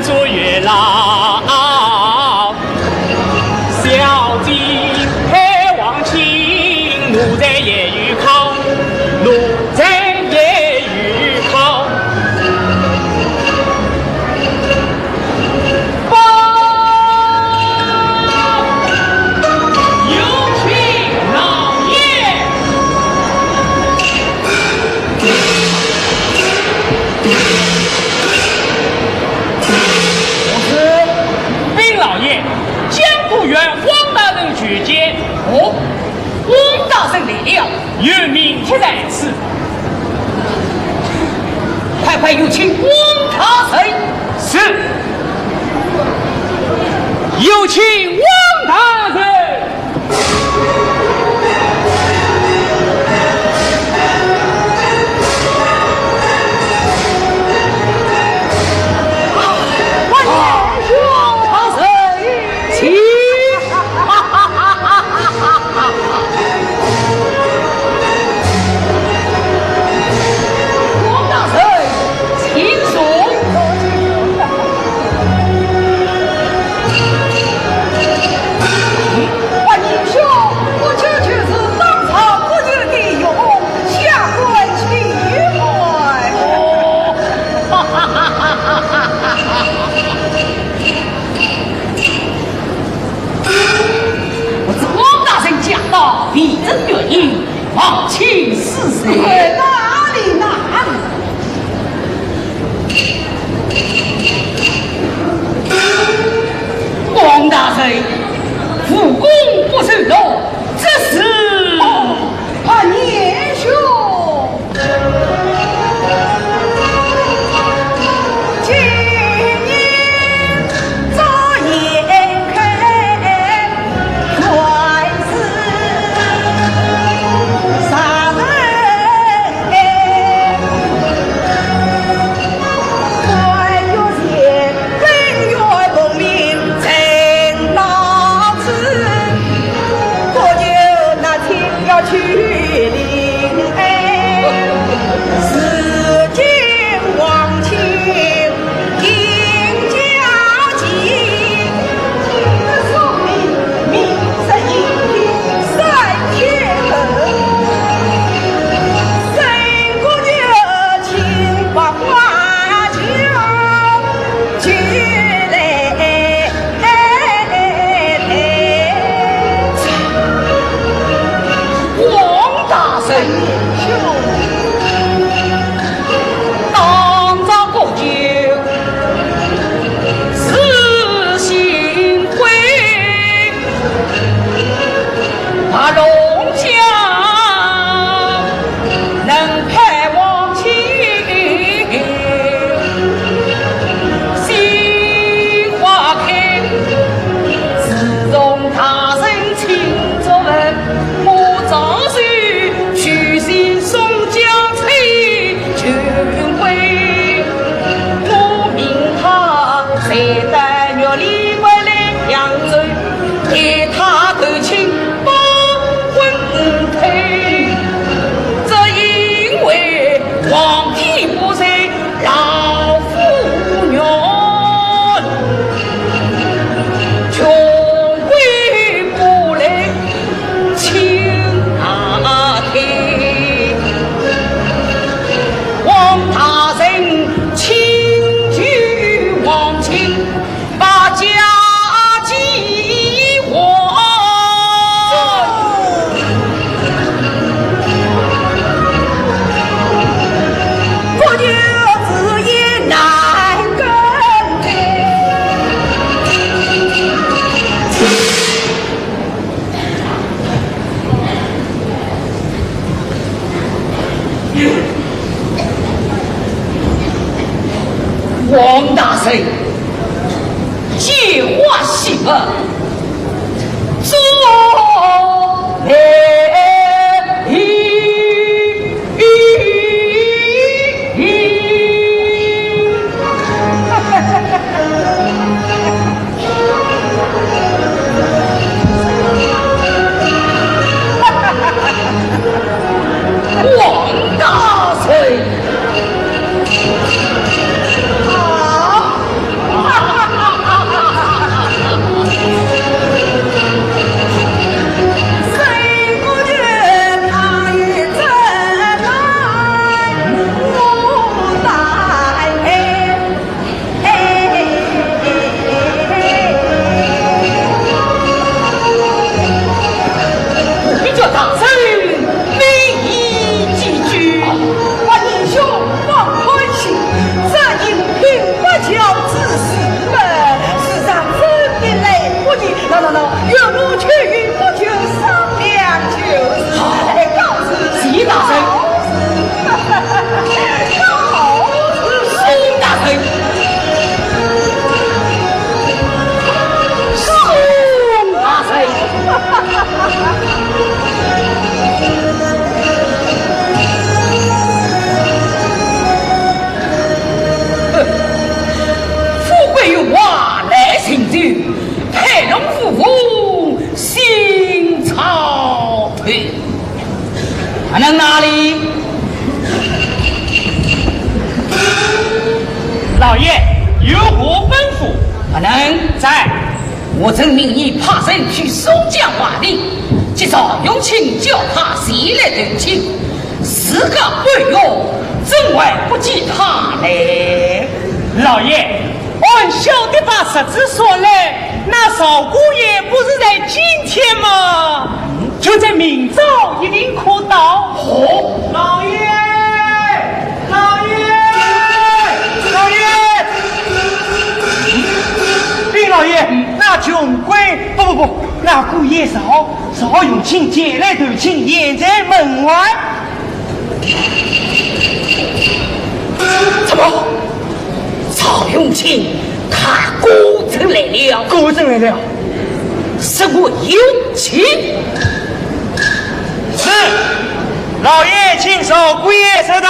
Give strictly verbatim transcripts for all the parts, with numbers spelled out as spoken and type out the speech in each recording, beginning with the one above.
做月老，小姐配王卿，奴才也有靠，奴才也有靠。报，有请老爷。 禀老爷，江都县汪大人求见。哦，汪大人来了。有名帖在此。快快有请汪大人。是。有请汪大人。 八年兄，不久就是当朝不久的岳父，下官请安。哦，哈哈哈哈哈哈！我知汪大人驾到，未曾远迎，王卿是谁？哪里，哪里？ 汪大人，无功不受禄，这是……哦，八年兄。今年早已开，原是啥人？ 汪大人，当朝国舅是新贵， 白龙江能派王卿，心花开。自从大人亲作文，我早就许仙送江翠求婚，我命他随带玉里回来扬州。 待他投亲把婚退，只因为皇帝不在老夫人，穷鬼不来请他退。汪大人请求王卿 把家祭还。不求子也难更改。 汪大人，借花献佛，做媒。 汪大人。啊！我去与我舅商量就是。好，告辞。谢大人。告辞。告辞。谢大人。谢大人。哼，富贵荣华来寻求， 配龙附凤心草头。阿能哪里？老爷，有何吩咐？阿能。在。我曾命你派人去松江华亭，接赵永清，叫他前来投亲。 时隔半月，怎还不见他来？老爷，按小的把日子算来，那赵姑爷不是在今天吗？就在明朝一定可到。哦，老爷，老爷，老爷！禀老爷，那穷鬼，不不不，那姑爷赵，赵永清前来投亲，现在门外。 怎么？赵永清他果真来了？果真来了。是我有请。是，老爷请赵姑爷坐到。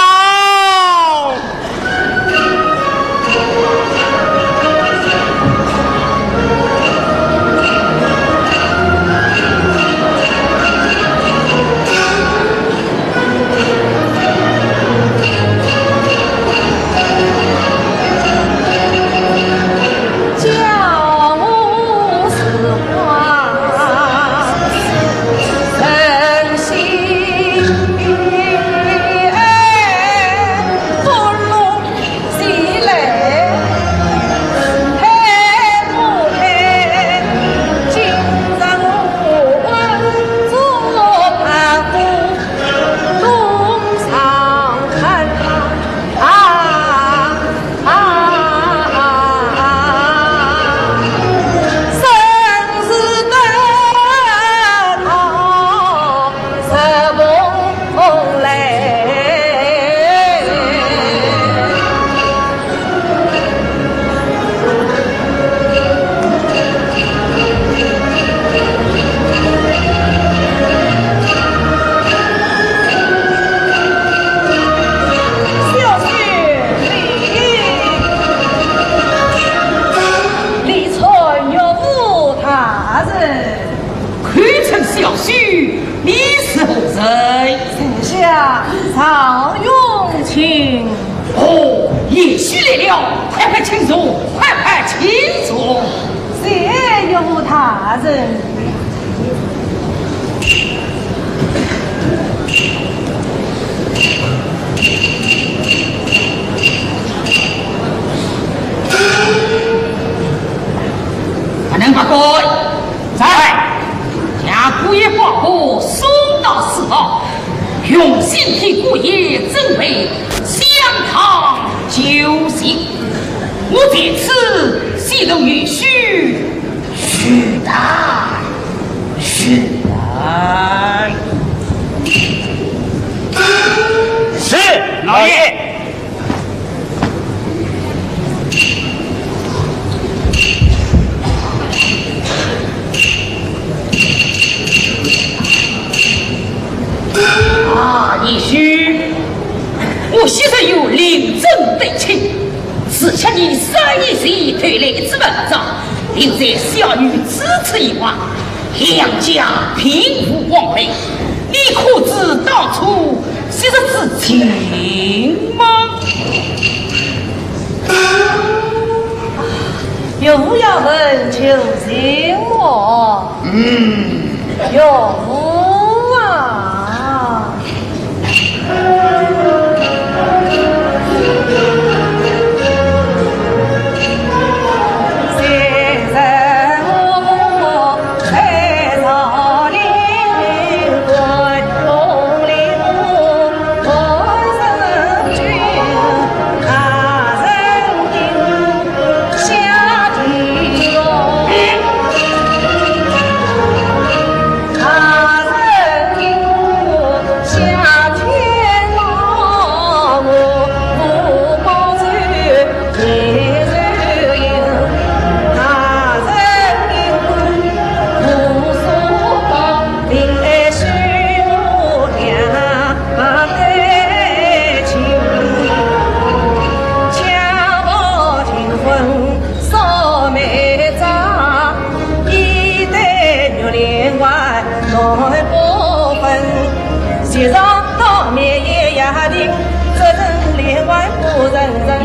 小婿李李传岳父大人。 口称小婿，你是何人？在下赵永清。哦，贤婿来了，快快请坐，快快请坐。谢岳父大人。阿能报告。 在。将姑爷包裹送到书房，用心替姑爷准备香汤酒席。我在此宣读女婿许丹，许丹。是，老爷。 啊，贤婿，我昔日与令珍对亲，只吃你三年前偷来一支文章，留在小女此处一画， 杨家并无王位，你可知当初昔日之情吗？岳父要问，就问我。嗯。岳父啊。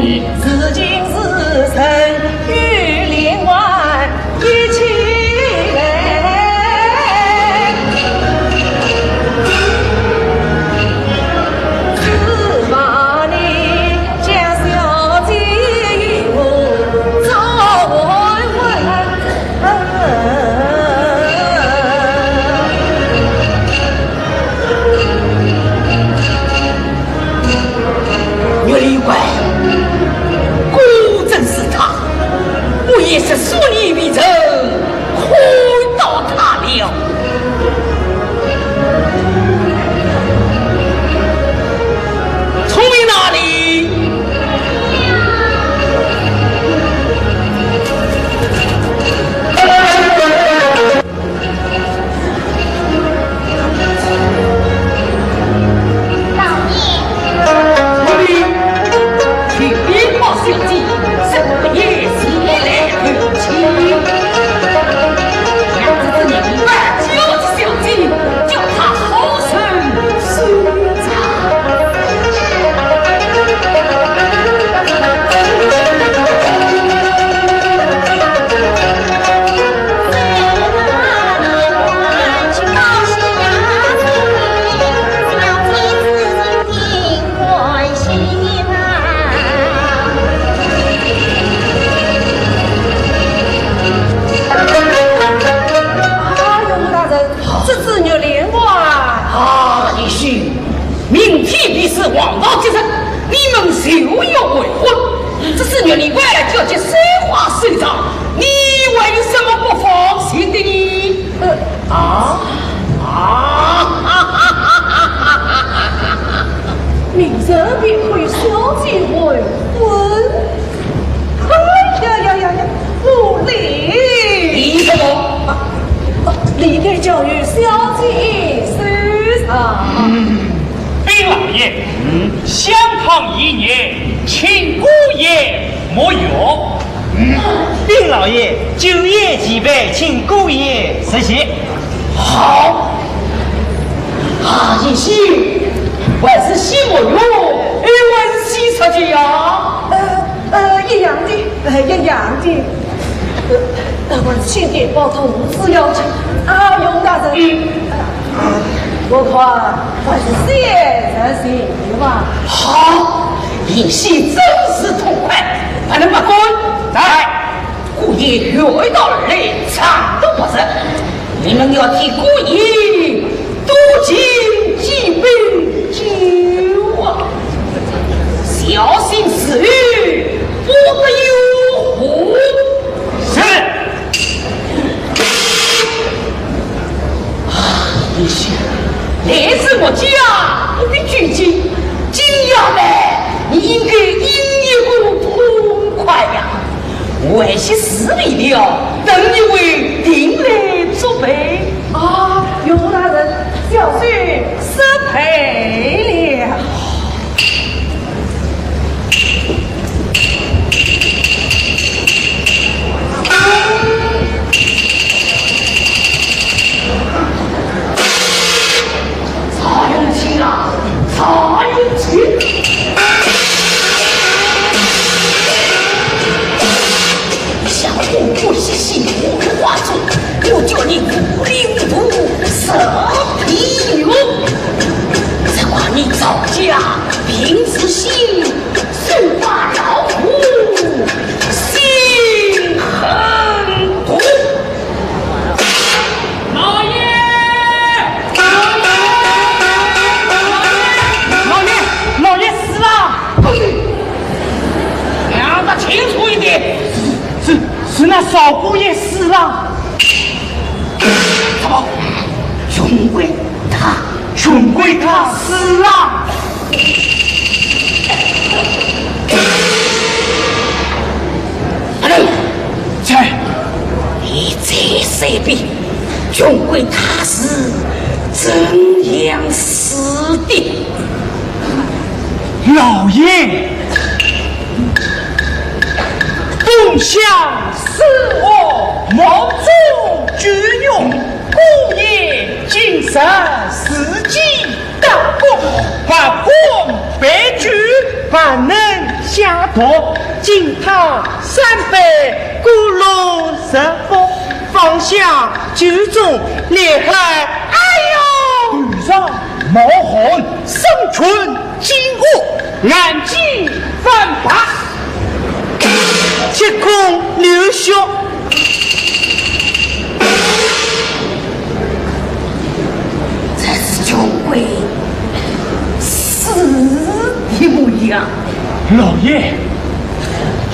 如今时辰与灵官一起来，只望你将小姐与我做回婚。 月灵官，果真是他，我也是素来未曾看到他了。聪明哪里？ 老爷。小姐，什么也是来不及。让这个人把小姐，叫她好生收场。 啊，岳母大人，这是月灵官。啊，贤婿，明天便是黄道吉日，你们就要完婚，这是月灵官叫你三花收场，你还有什么不放心的呢？ 呃，啊？啊？明日便可与小姐完婚。哎呀呀呀呀，无礼！你什么？啊，啊，理该交与小姐收场。嗯，禀老爷，嗯，香汤已热，请姑爷莫浴。 嗯，禀老爷，酒宴齐备，请姑爷入席。好。啊，贤婿，还是先沐浴，哎，还是先吃酒呀？呃，呃，一样的，呃，一样的。呃，那么请点包头，无事要紧。啊，岳母大人。嗯。 我看还是先入席吧。好，贤婿真是痛快，把人马滚。在。姑爷远道而来，长途跋涉，你们要替姑爷多敬几杯酒啊，小心日后不得有祸。是。 啊，贤婿，来日我家的举进，今夜来，你应该饮一个痛快呀。外些事未了，等你为定来作陪。啊，岳父大人，小婿失陪了。 赵永清啊，赵永清！想我不是心无花果，我叫你糊里糊涂，什么屁用？只怪你赵家平时心 手把老虎，心狠毒。老爷！老爷，老爷死了！讲得清楚一点。是，是那少姑爷死了。什么？荣贵他，荣贵他死了？ 阿龙，在。你再说一遍，荣贵他是怎样死的？老爷，冬香死后，墓中捐肉，姑爷今日自己大功，百官拜酒，万能香毒，敬他三杯，鼓楼十福，芳香酒中烈海，哎呦！头上冒汗，身穿金甲，眼睛翻白。 七孔流血。这是穷鬼死的模样。老爷，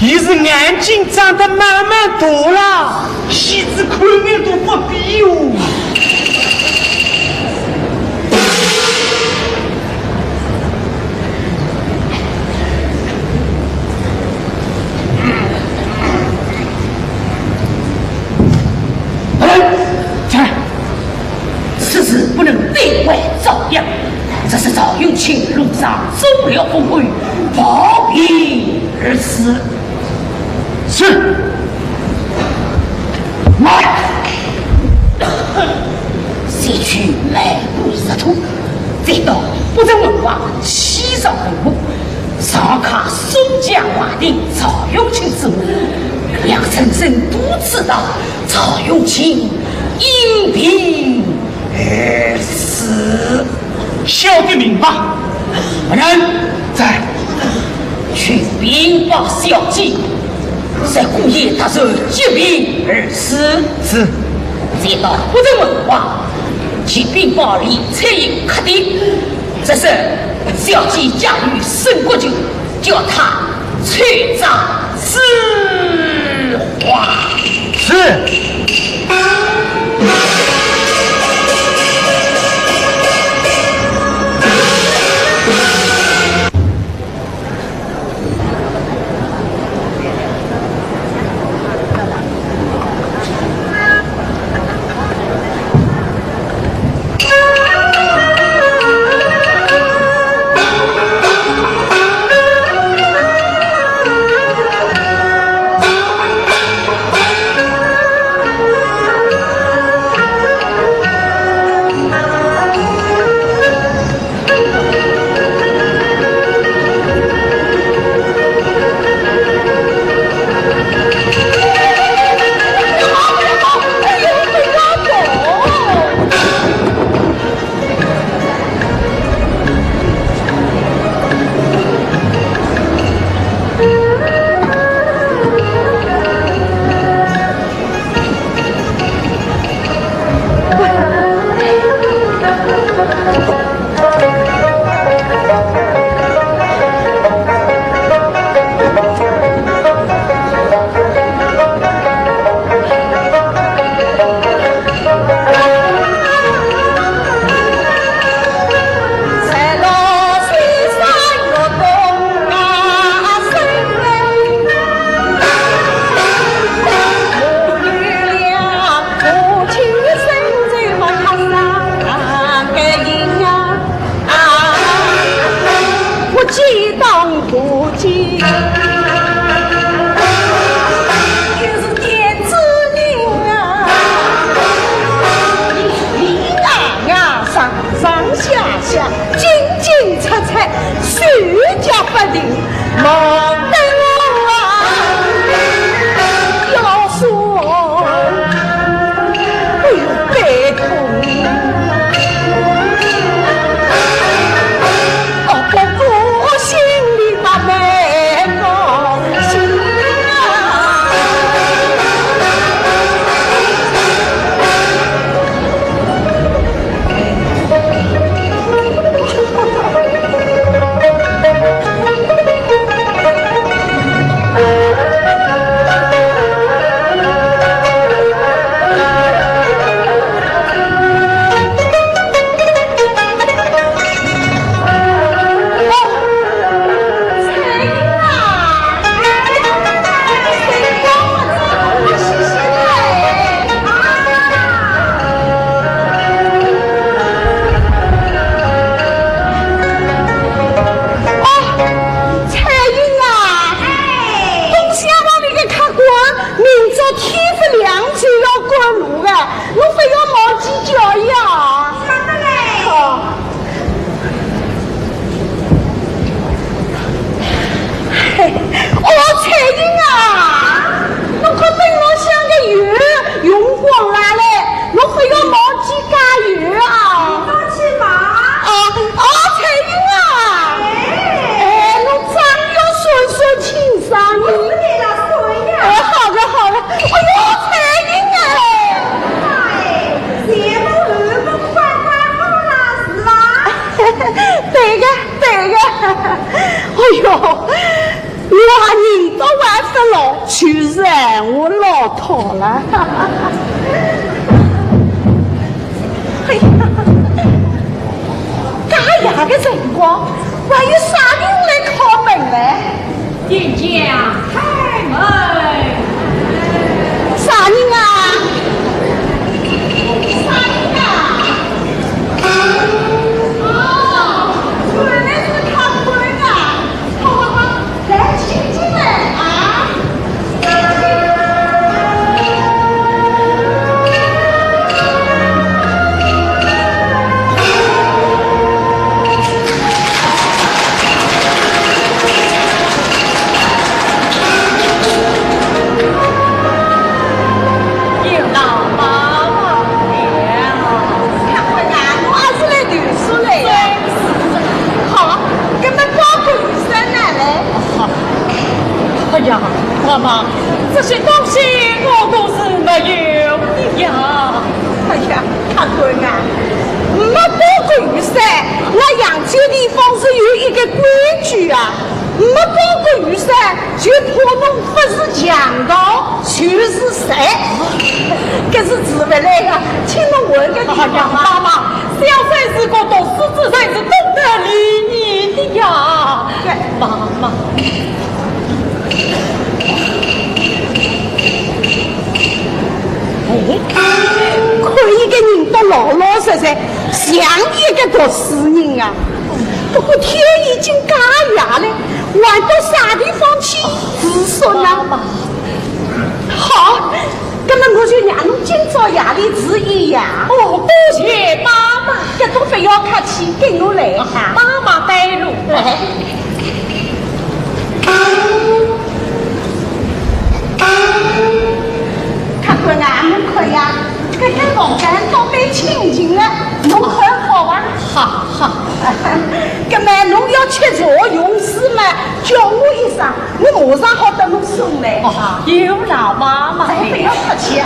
伊是眼睛长得慢慢大了，戏子看眼都不闭哟。 此事不能对外张扬，这是赵永清路上走了风雨，暴病而死。是。来，先去买 入石土，再到北辰门外，西上坟墓，上刻松江华亭赵永清之墓，让人人都知道赵永清因病而死。小的明白。夫人。在。去禀报小姐， 在姑爷大人急病而死。是。再到北辰门外，去禀报李翠英客店，这是小姐家有生国舅，叫他去找此话。是。好痛了。哎呀，介夜个辰光，还有啥人来敲门嘞？店家开门。啥人啊？啥人啊？哦，原来是客官啊。 好好好，来，请进来啊。有劳妈妈了。看看啊，我还是来读书来呀。 好，搿么包谷雨伞哪嘞？哎呀，妈妈，这些东西我都是没有的呀。哎呀，客官啊，没包谷雨伞，那扬州地方是有一个规矩啊，没包谷雨伞， 就怕侬勿是强盗，就是贼。搿是治勿来个，请侬换个地方吧。哎呀，妈妈，小生是个读书之人，是懂得礼仪的呀。对。妈妈。哎，看一个人倒老老实实，像一个读书人啊。 不过天已经介夜了，还到啥地方去住宿呢？妈妈。好，那么我就让侬今朝夜里住一夜。哦，多谢妈妈。搿种勿要客气，跟我来一下。妈妈带路。来。 客官啊，侬看呀，搿间房间倒蛮清静个，侬看好伐？好，好。搿么侬要吃茶用水嘛，叫我一声，我马上好搭侬送来。哦，有劳妈妈。哎，勿要客气啊。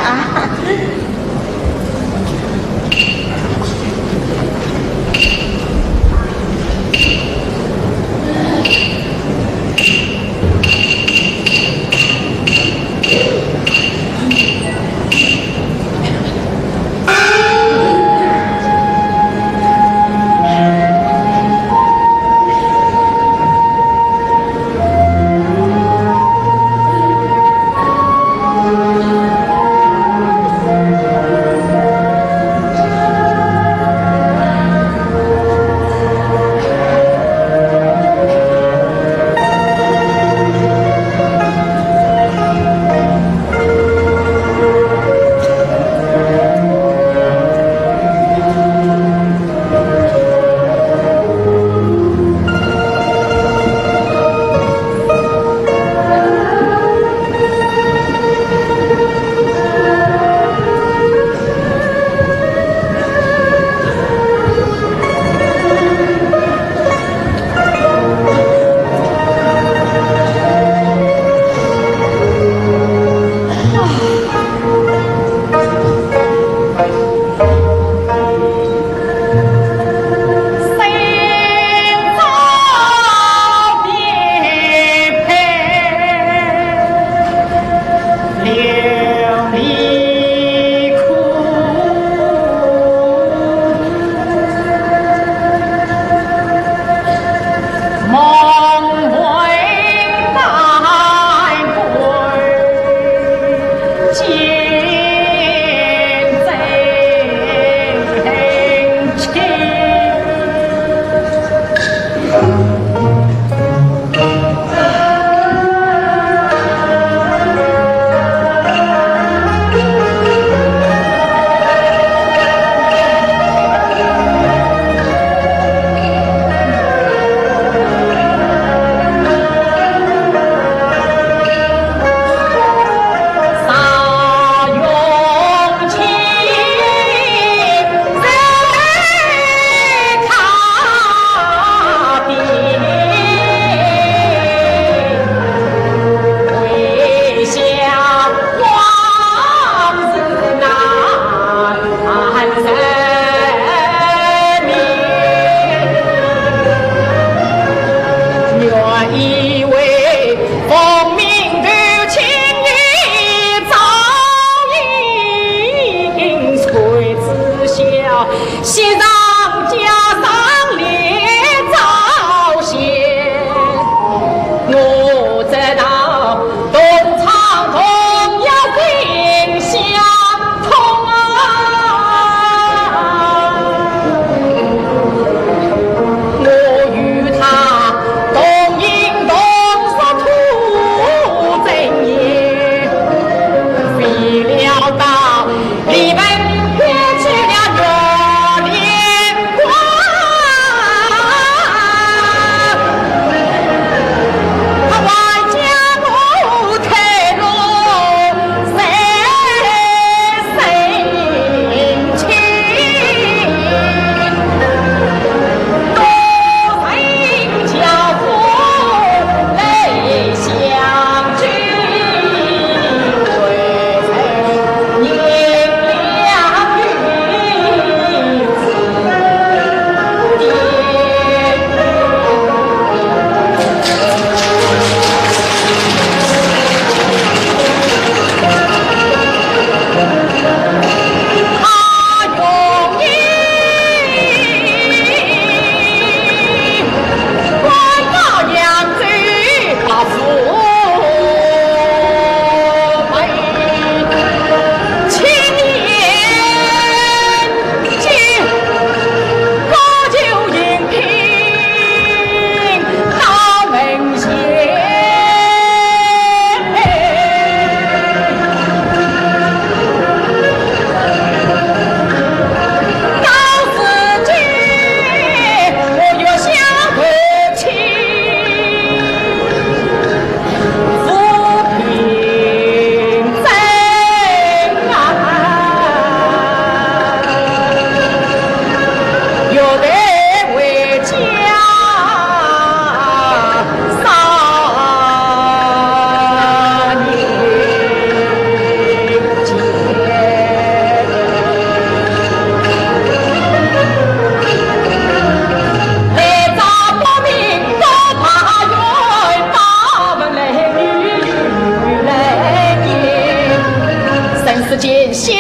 前小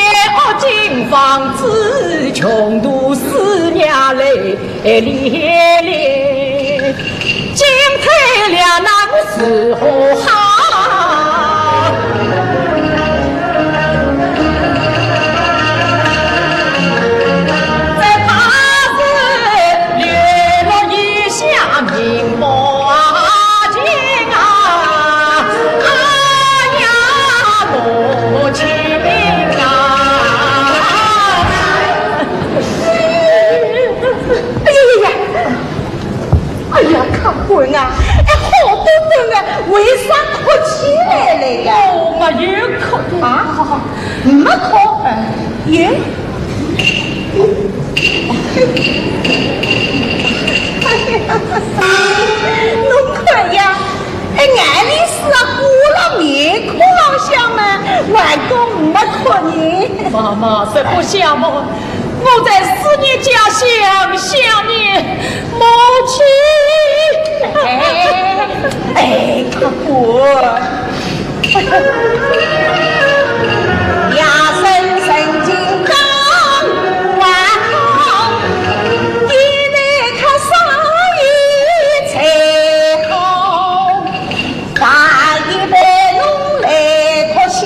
金房子，穷途思娘泪连连。进退两难如何好？再怕是流落异乡，名不见经啊，哎呀，母亲啊！哎呀呀呀！哎呀，客官啊，哎，好端端的，为啥哭起来了呀？哦，没有哭。啊？没哭？哎。 侬看呀，哎，眼泪水啊，挂了面孔浪向嘛，还讲没哭呢。妈妈，实不相瞒，我在思念家乡，想念母亲。哎，哎，客官。 夜深人静当晚，一杯客商议才好。把一杯浓来托心，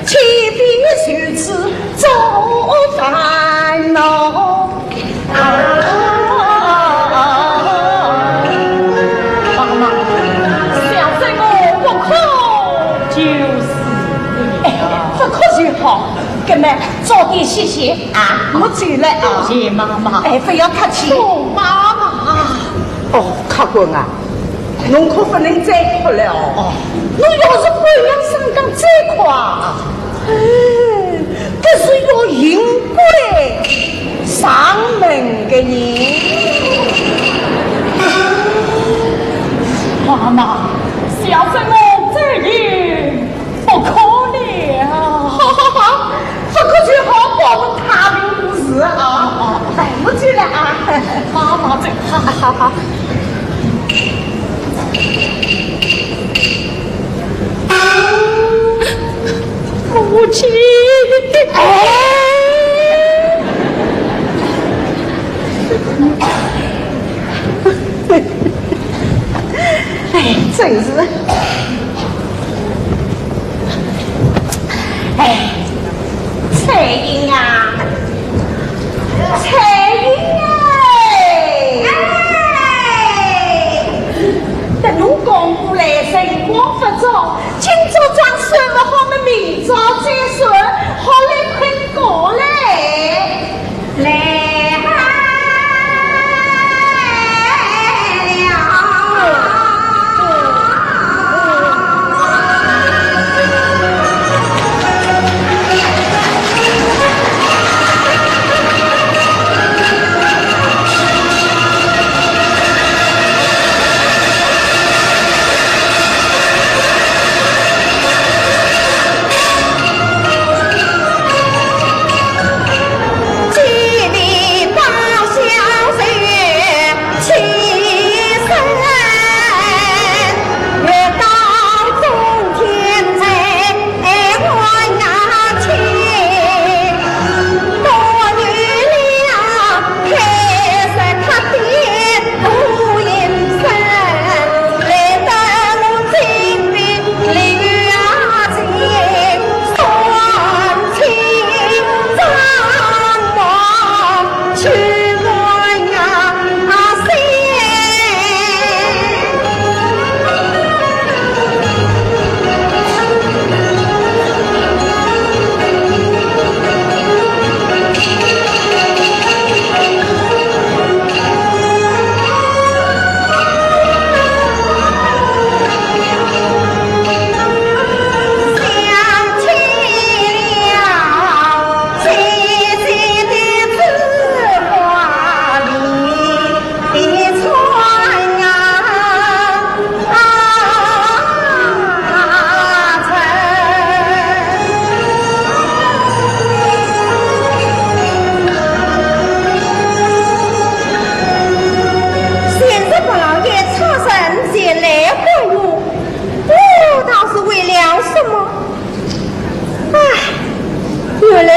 岂必如此作烦恼。 妈妈，小生我不哭就是了。哎，不哭就好。搿么早点歇歇啊，我走了啊。谢妈妈。哎，不要客气。哦，妈妈。哦，客官啊，侬可不能再哭了哦。哦。侬要是半夜三更再哭啊， 哎，搿是要迎鬼上门的呢。妈妈，小生我再也不哭了。好好好，不哭就好，保我太平无事啊。哎，我去了啊。妈妈走，好好好。 母亲。哎，真是。哎， 翠云啊，翠云哎！哎，等侬讲过来辰光不早，今朝账算不好么，明朝再算，好来困觉嘞。来啊，来了。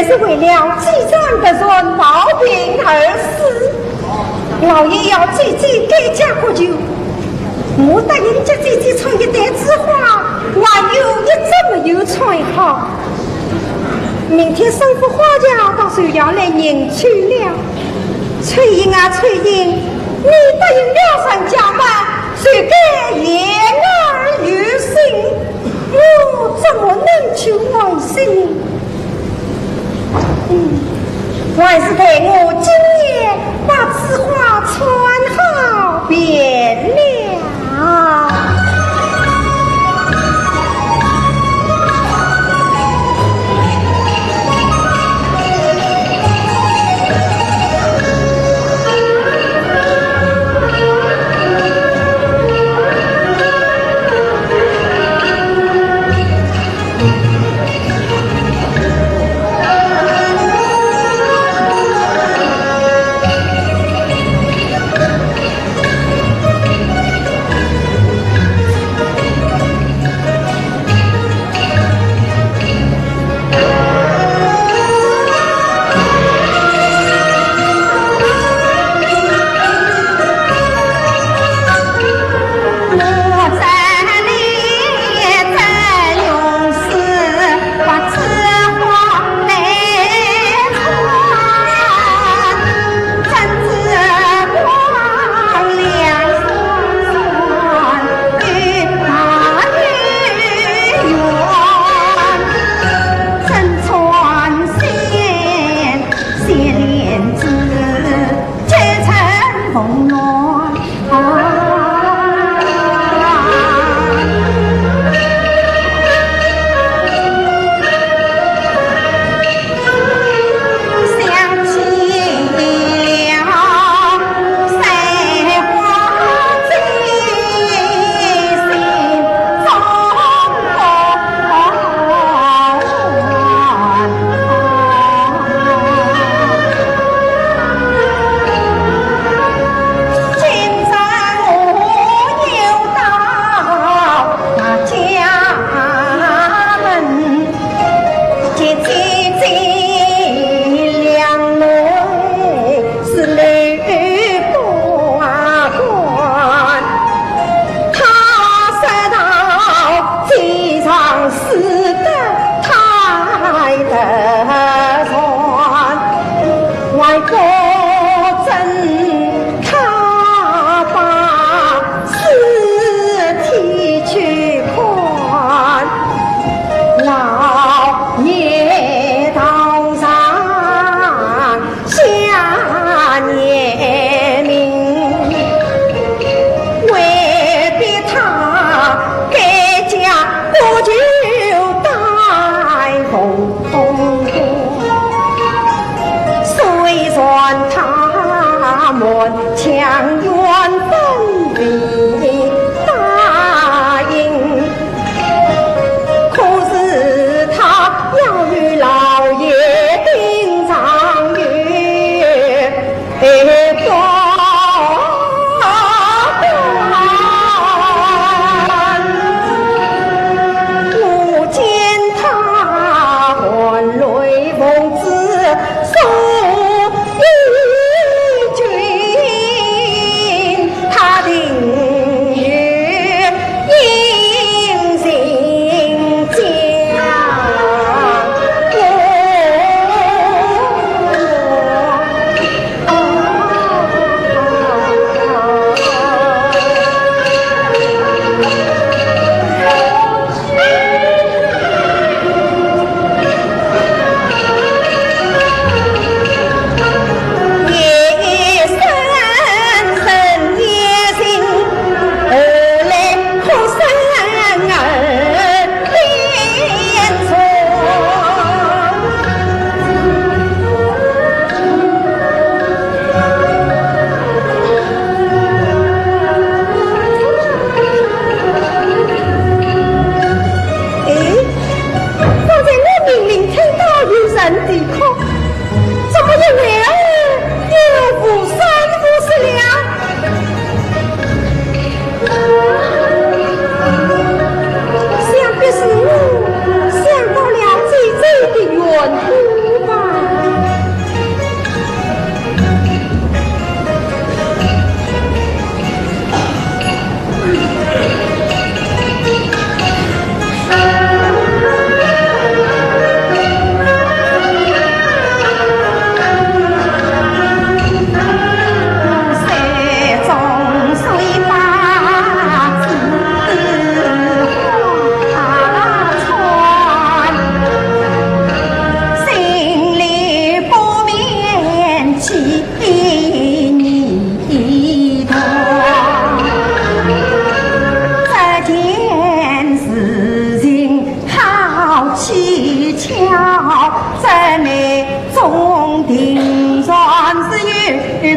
是为了积善德善，报平而死。老爷要姐姐改嫁国舅，我答应给姐姐穿一缎紫花，还有一只没有穿好。明天三幅花轿到寿阳来迎娶了。翠英啊，翠英，你答应了人家吗？谁敢言而有信？ 我怎么能去问信？嗯，还是待我今夜把此话穿好便了。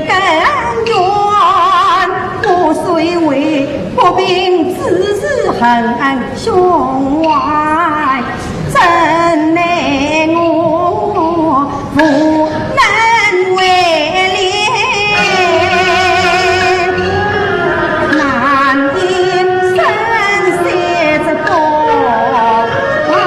甘愿，我虽为不平，只是恨兄怀，怎奈我无能为力，难以伸手这个法院。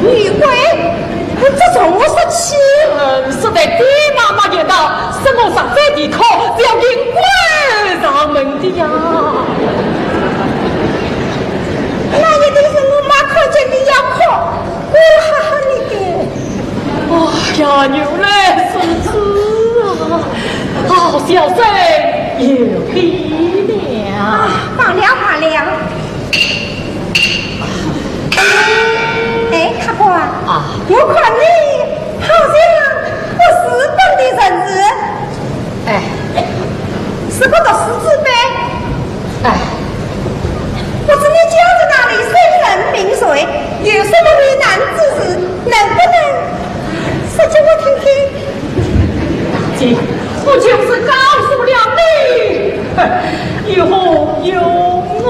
女鬼，这种我说起。嗯，说在爹妈妈也到，什么上山地考，是要引鬼上门的呀。那一定是我妈看见你要哭，我哈哈你的。哎呀，原来如此啊！好，小生有礼了。啊，罢了，罢了。 哎，客官，啊。我看你好像不是本地人士。哎。是个读书之辈。哎。不知你家在哪里，姓甚名谁，有什么为难之事，能不能说给我听听？ 姐，我就是告诉了你，有何用哦？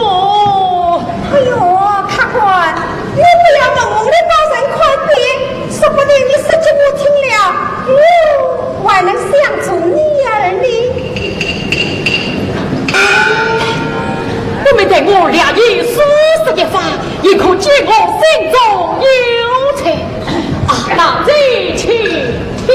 哎呦，客官，你不要蒙蒙的高声快别，说不定你说给我听了，我还能相助你儿呢。不免待我略言书说一番，也可解我心中忧愁。啊，那这请听。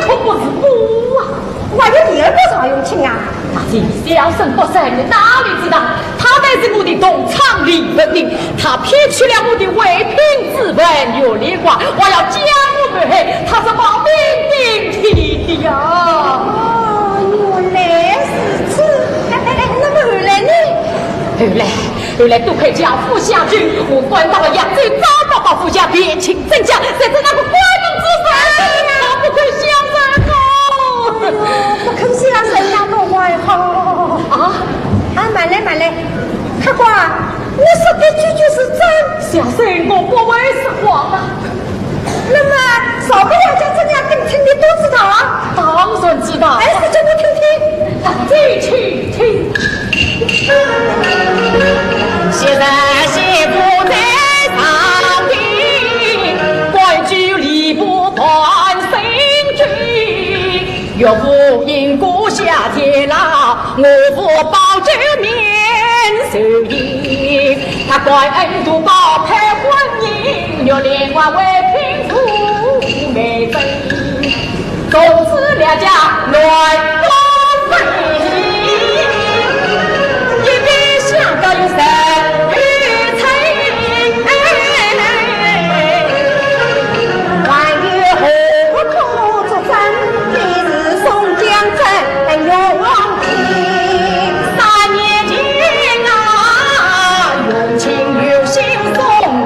可不是我啊！我有第二个赵永清啊！啊，这小生不才，你哪里知道？他乃是我的同窗李文林，他骗取了我的唯品之物玉莲花，我要将我抹黑，他是冒名顶替的呀！哦，原来如此。哎，哎，哎，那么后来呢？后来，后来多亏家父相救，我赶到了扬州，找到了夫家，辨清真假，谁知那个关公之人，他不肯相认哦。哎呦，不肯相认那个还好。啊？啊，慢来，慢来，客官，你说的句句是真。小生我不会说谎的。那么，少不了家怎样定亲，你都知道啊？当然知道。哎，说给我听听。那这请听。昔日媳妇在上庭，官居吏部判生君。岳父因故下监牢，我父保举免受刑。他官恩图报配婚姻，玉莲花为凭父美人。 从此两家乱纷，一边相告有十余春。还有何苦作声？你是宋江真勇。三年前啊，用情于心送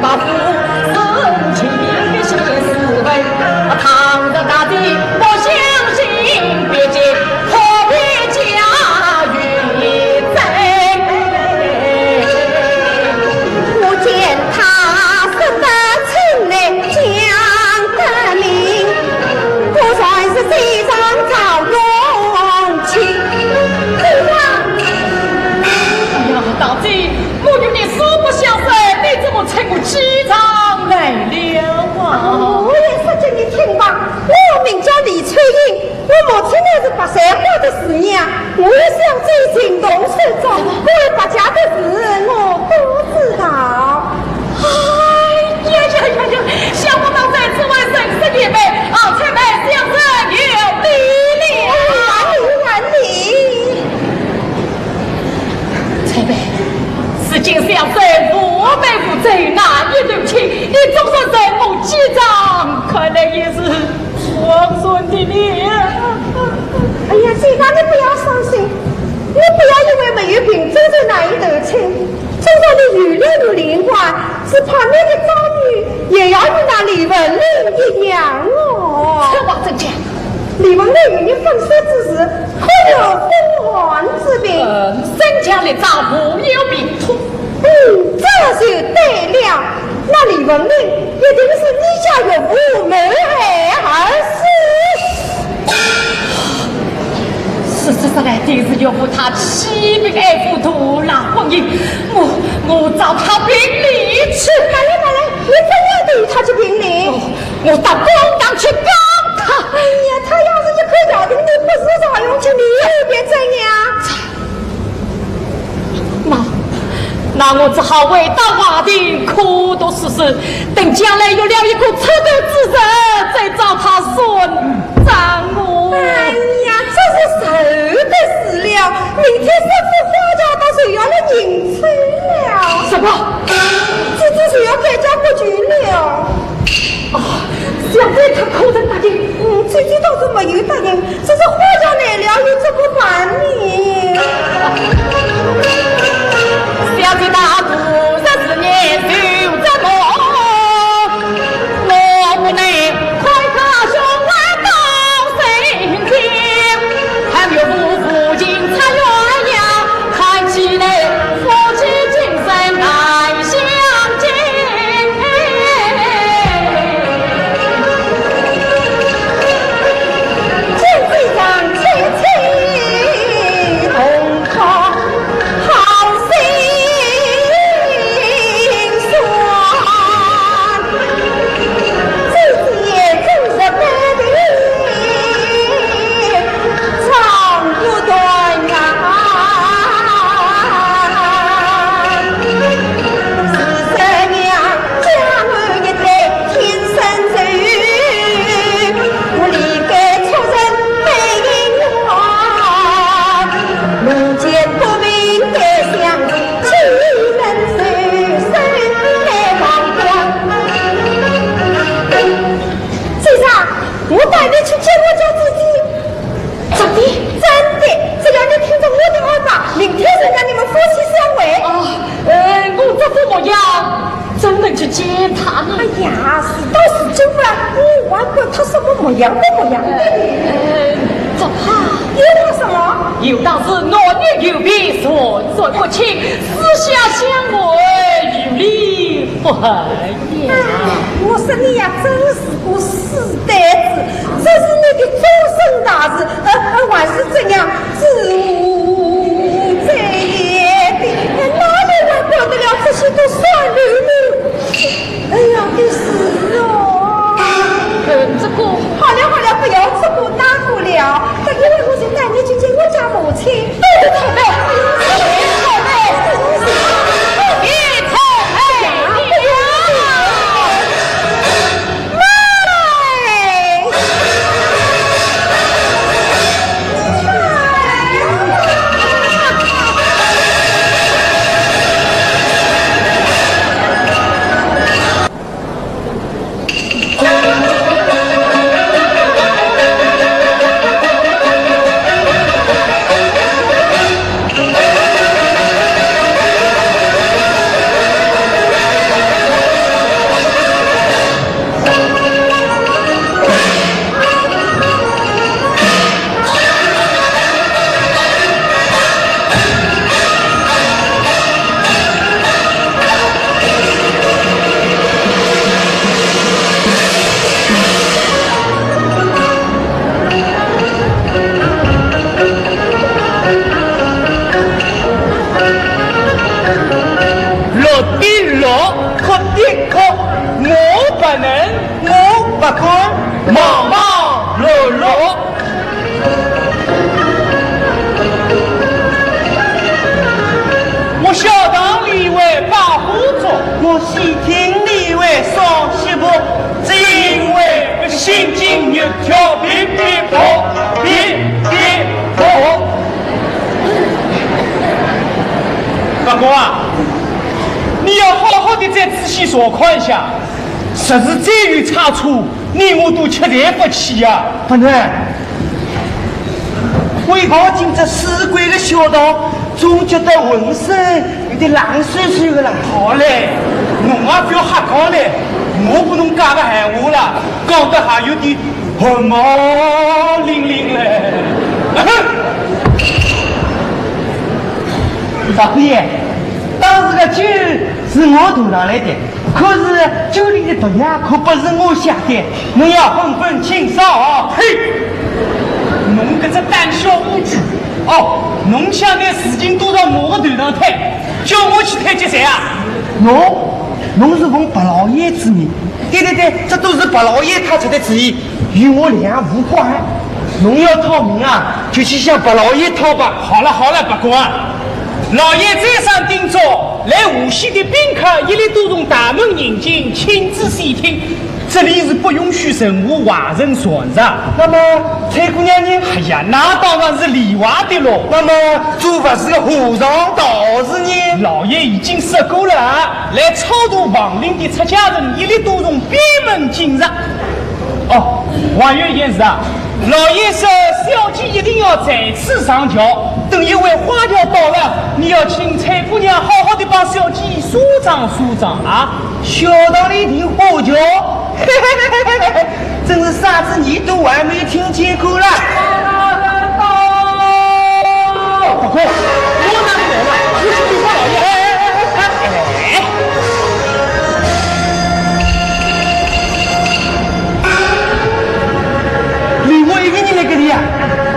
报父，送情于心是为 倘若大姐不相信，别解破别家于罪。我见他说得清来讲得明，果然是西藏赵永清。对呀。哎呀，大姐，我与你素不相识，你怎么称我西藏来了啊？我也说给你听吧。 我名叫李翠英，我母亲乃是白山花的师娘，我与小姐情同手足，关于白家的事我不知道。哎呀呀呀呀！想不到在此为人生姐妹，啊，才来相认有礼了。还礼，还礼。 采萍，如今小生无凭无据，难以投亲，你纵然认我西藏，看来也是枉然的了。哎呀，姐姐，你不要伤心，你不要因为没有凭证就难以投亲，纵然你有了玉莲花，只怕你的遭遇也要与那李文林一样哦。此话怎讲？ 李文林与你分手之时，可有风寒之病？呃，身强力壮，无有病痛。嗯，这就对了。那李文林一定是你家岳父谋害而死。事实上来，定是岳父他欺骗爱父，图谋婚姻。我，我找他评理去。慢来，慢来，你怎样对他去评理？哦， 我到公堂去告他。哎呀，他要是一口咬定你不是赵永清，你又该怎样？那，那我只好回到花亭，苦读诗书，等将来有了一个出头之日，再找他算账哦。哎呀，这是愁的事了。明天师傅花轿到，就要来迎亲了。什么？姐姐就要改嫁过去了。 啊，小姐她可曾答应？嗯，姐姐倒是没有答应，只是花轿来了又怎么办呢？小姐她度日思夜求折磨，我不能看她胸怀到心间，还有父亲才鸳鸯，看起来夫妻今生难相见。 见这张亲亲同胞好心我带你去见我家姐姐。真的？真的，只要你听从我的安排，明天就让你们夫妻相会。哦，呃，我这副模样，怎能去见她呢？哎呀，事到如今啊，我还管她什么模样不模样的呢？呃，只怕……又怕什么？有道是男女有别，人说不清，私下相会，有理不合。 哎，我说你呀，真是个死呆子，这是你的终身大事，呃，呃，还是怎样？知无罪也的，哪里还管得了这些个酸溜溜？哎呀，的是哦。呃，这个……好了好了，不要这个那个了，等一会儿我就带你去见我家母亲。 乐的乐，哭的哭，我不能，我不敢，忙忙碌碌。我晓得你会把火烛，我细听你会烧锡箔，只因为心惊肉跳，别别跑，别别跑。大哥啊，你要好好的再仔细查看一下，若是再有差错， 你我都吃罪不起呀！不能，为何今朝四界的小道，总觉得浑身有点冷飕飕的啦。好嘞，侬也不要瞎讲嘞，我不能讲个闲话啦，讲得还有点汗毛凛凛嘞。大爷，当时的酒是我端上来的， 可是酒里的毒药可不是我下的，侬要分分清爽哦。嘿，侬搿只胆小无知，哦，侬想拿事情都到我的头上推，叫我去推给谁啊？侬，侬是奉白老爷之命。对对对，这都是白老爷他出的主意，与我两无关。侬要讨名啊，就去向白老爷讨吧。好了好了，伯公啊， 老爷再三叮嘱，来无锡的宾客一律都从大门迎进，亲自细听，这里是不允许任何外人传入。那么，采萍姑娘呢？哎呀，那当然是例外的喽。那么，做法事的和尚道士呢？老爷已经说过了，来超度亡灵的出家人一律都从边门进入。 哦，还有一件事啊，老爷说小姐一定要在此上轿，等一会花轿到了，你要请采萍姑娘好好的帮小姐梳妆梳妆啊。小道里的花轿，真是啥子，你都还没听见过啦。 大哥，我哪里来了？我是禀报老爷。哎，哎，哎，哎，哎。另外一个人来搿里呀？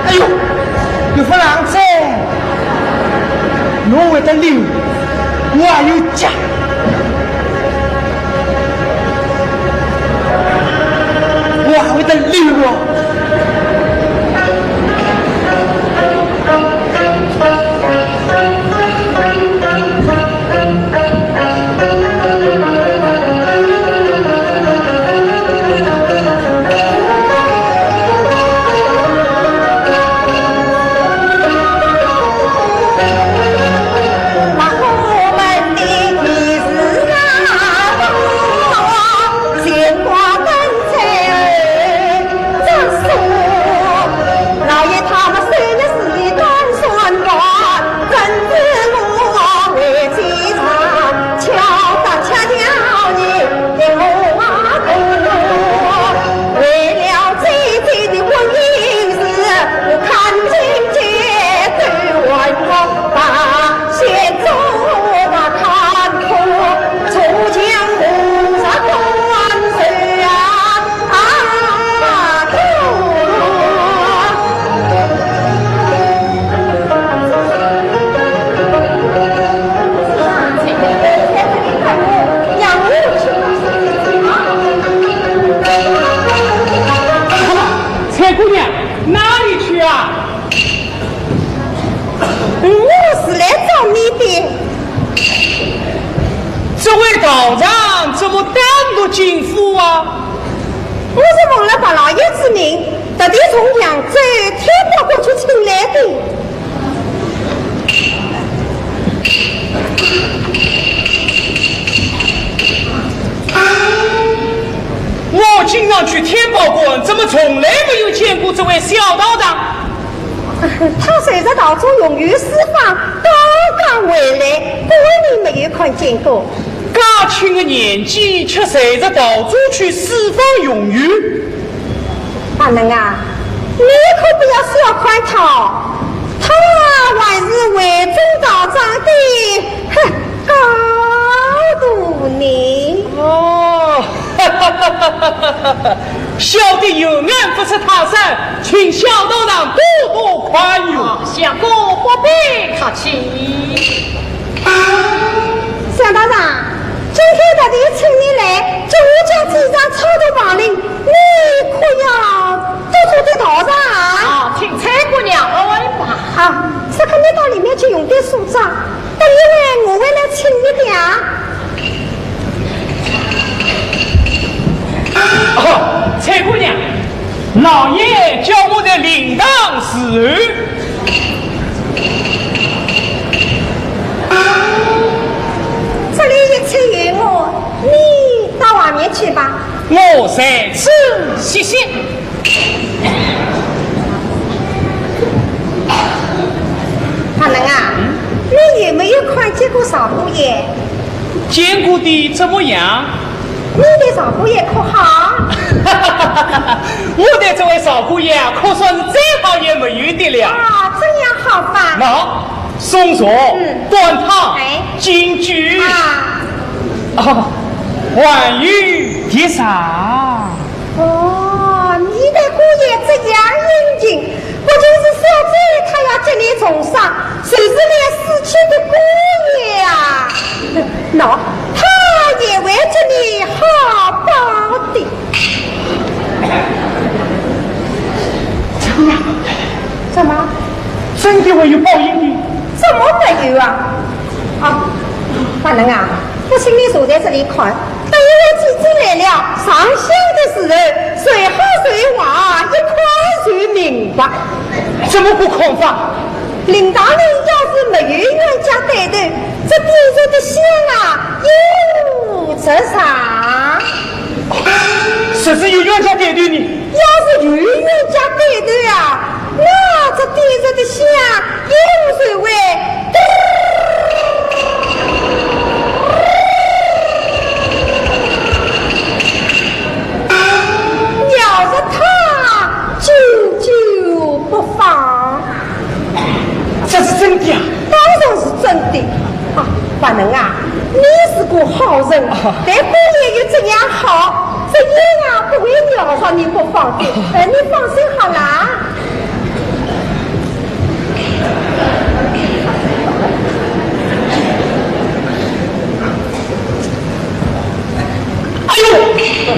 哎呦，有发冷哉。侬会得溜，我也有脚。 我还会得溜哦。姑娘，哪里去啊？我是来找你的。这位道长怎么单独进府啊？我是奉了白老爷之命，特地从扬州天宝观去请来的。 我经常去天宝观，怎么从来没有见过这位小道长？他受着道祖永元私访，刚刚回来，故而你没有看见过。嘉庆的年纪，却受着道祖去私访永元。 大人啊，你可不要小看他，他还是徽宗道长的，哼，高徒呢。哦，小弟有眼不识泰山，请小道长多多宽容。啊，相公不必客气。 小道长，今天特地请你来，叫我将几张草图旁领，你可要多多的道上啊。啊，请采姑娘安排。啊，这个你到里面去用点书章，等一会我会来请你的啊。哦，采姑娘，老爷叫我在灵堂侍候。 这里一切有我，你到外面去吧。我在此歇息。大人啊，你有没有看见过少虎爷？见过的，怎么样？ 你的少虎爷可好？我对这位少虎爷啊，可算是再好也没有的了。啊，这样好吧。喏，松树、嗯。断汤、哎。金桔。啊。哦，还有碟茶。哦，你的姑爷这样殷勤， 不就是小姐她要接你从商，就是连死去的姑爷啊，喏，她也会接你好报的。怎么样？怎么？真的会有报应的？怎么没有啊？啊，大人啊，不信你坐在这里看， 等我姐姐来了，上香的时候，谁好谁坏，一看就明白。怎么个看法？灵堂里要是没有冤家对头，这点着的香啊，用不着上。若是有冤家对头呢？要是有冤家对头啊，那这点着的香用不着会 咬着他久久不放。这是真的啊？当然是真的。啊，大人啊，你是个好人，啊。对姑爷又怎样好，这样啊不会咬着你不放的。哎，你放心好了。 哎呦，哎呦，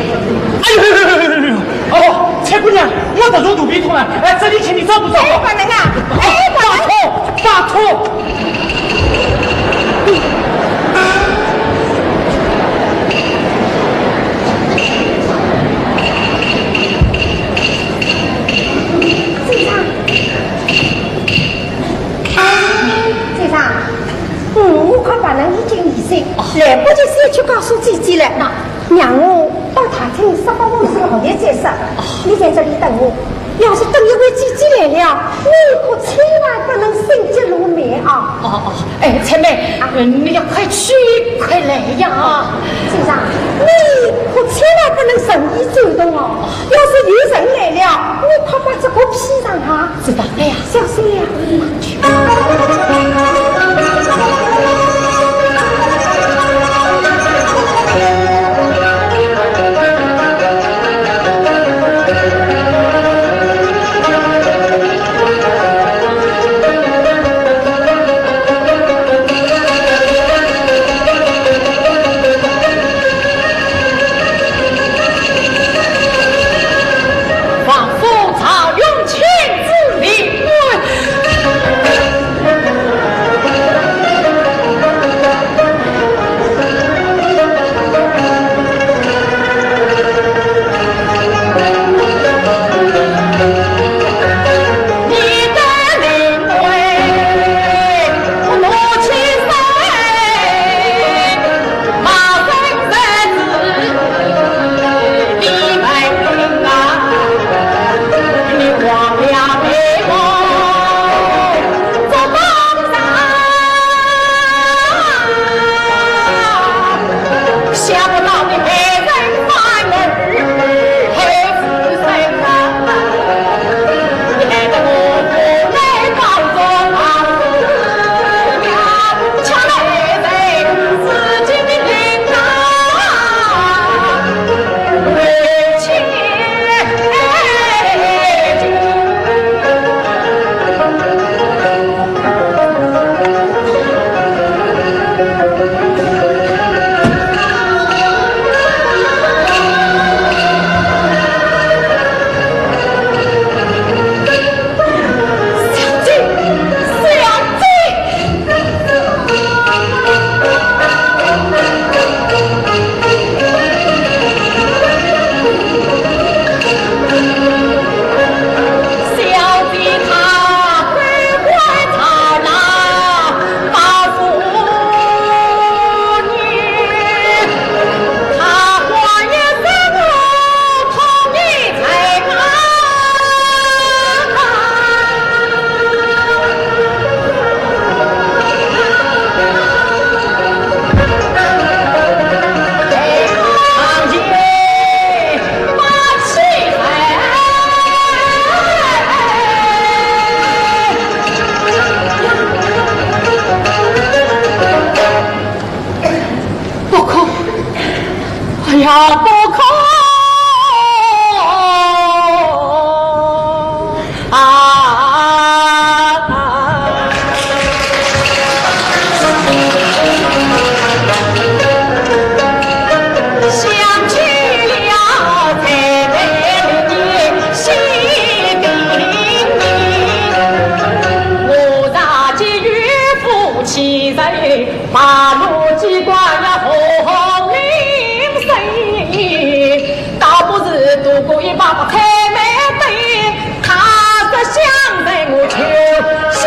哎呦，哎呦，哎呦，哦，采姑娘，我这种肚皮痛啊，哎，这里请你照顾照顾。哎，大人啊，哎，大人。拜托，拜托。先生，先生。 嗯，我看大人已经疑心，来不及先去告诉姐姐了。那让我到大厅说法，我是老爷再说。你在这里等我，要是等一会姐姐来了，你可千万不能心急如焚啊。哦，哦，哎，采妹，啊。嗯，你要快去快来呀。先生，你可千万不能随意走动哦，要是有人来了，你快把这个披上啊。知道了呀。小心呀。一把把开门灯，他是想在我秋香。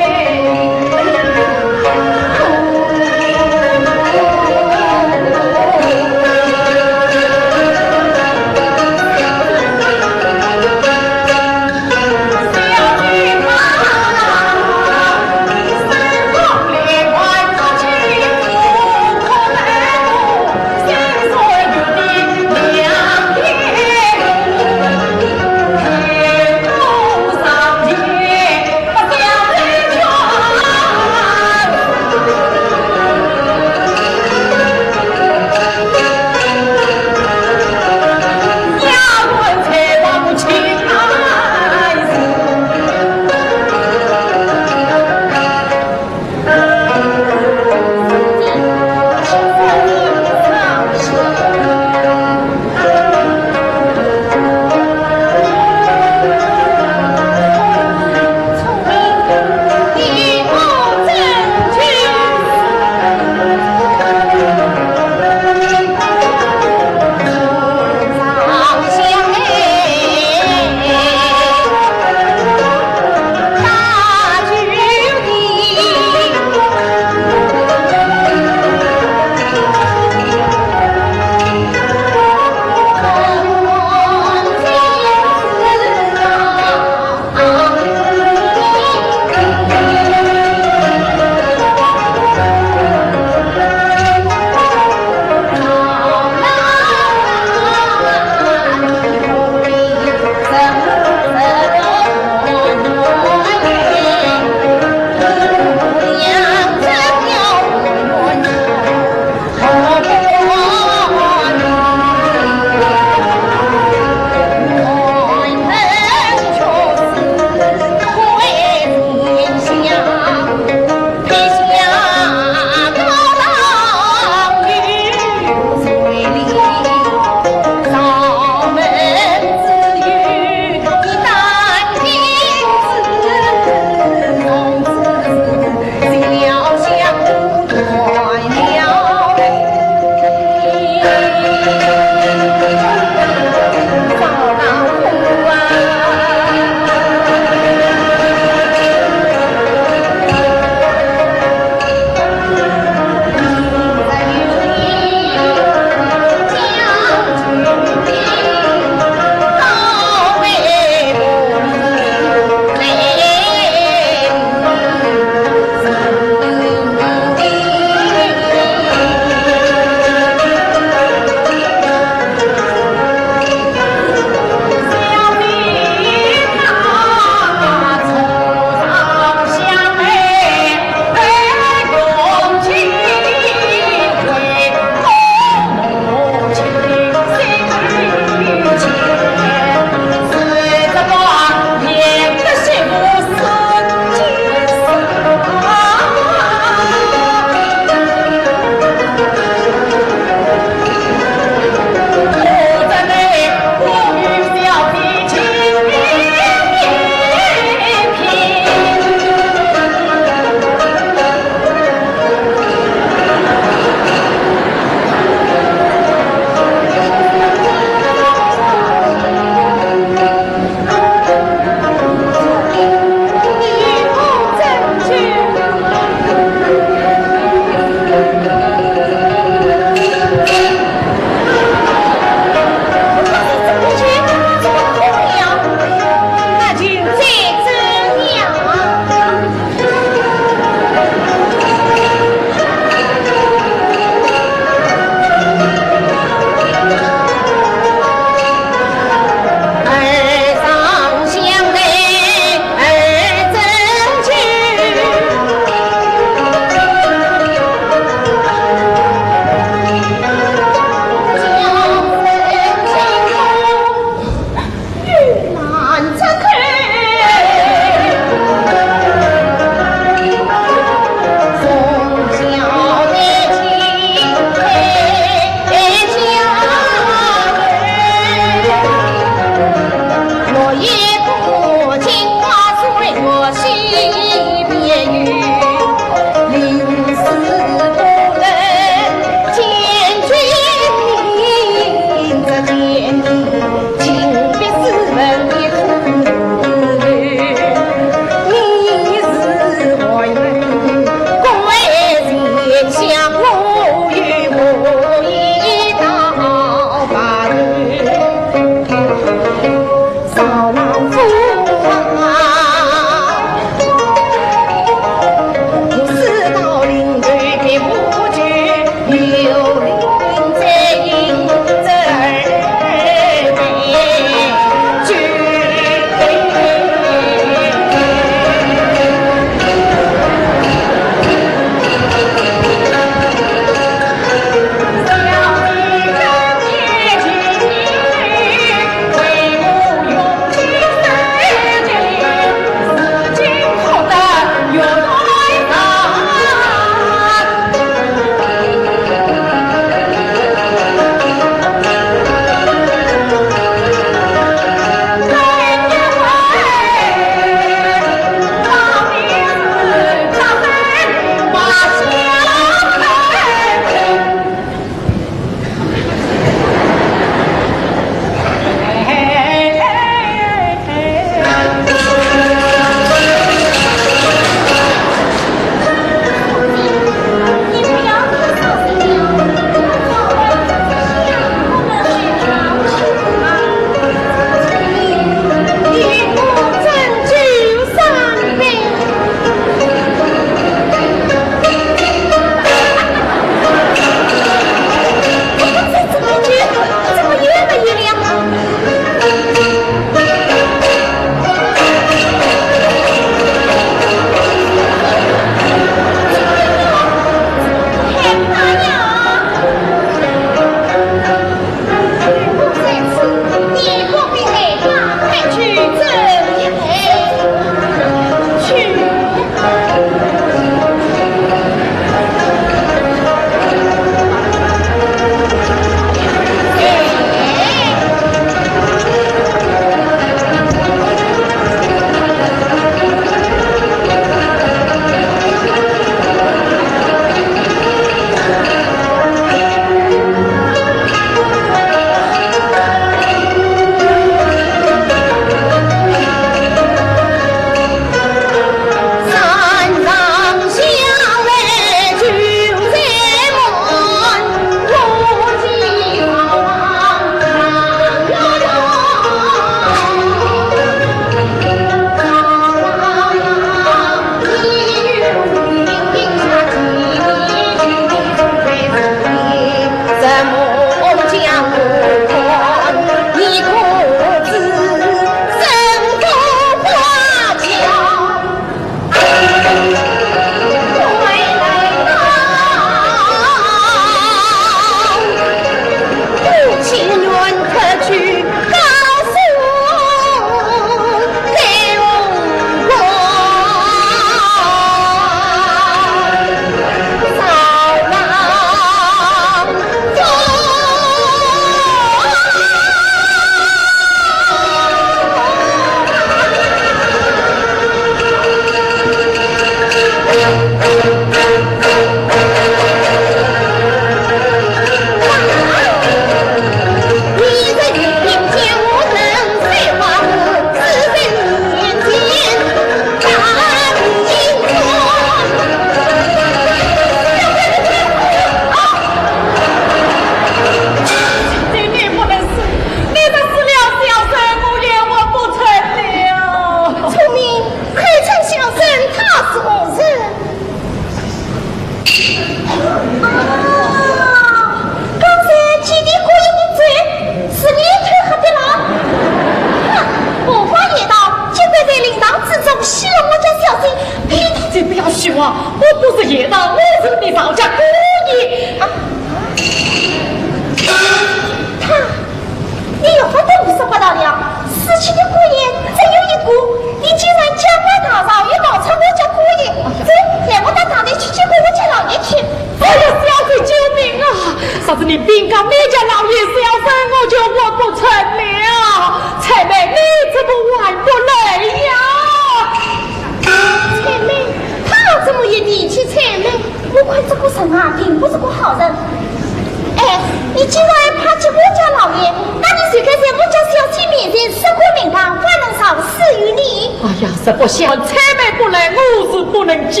实不相瞒，采买不来，我是不能讲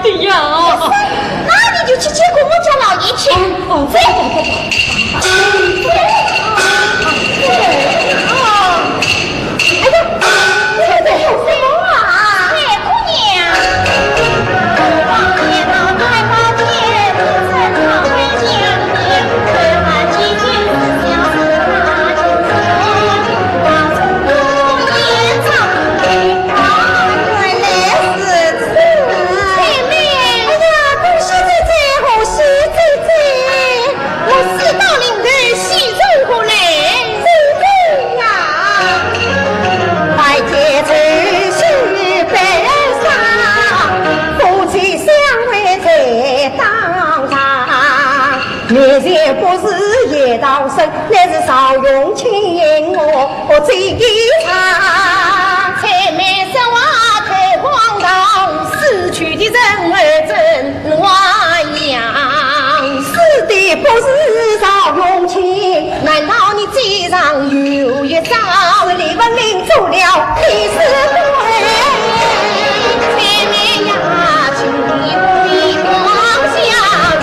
的呀。那你就去见过我家老爷去。哦，哦，走。哎呀，你在说什么啊？采苹姑娘。原来如此。采买。哎呀，恭喜姐姐，贺喜姐姐。我是到临头喜从何来？姐姐呀。拜见周喜拜上，夫妻相会在当场。 面前不是叶道生，乃是曹永清我最一场。采买说话太荒唐，死去的人儿怎还阳？死的不是曹永清，难道你嘴上有一张？是李文林做了替死鬼。采买呀，请你不必妄想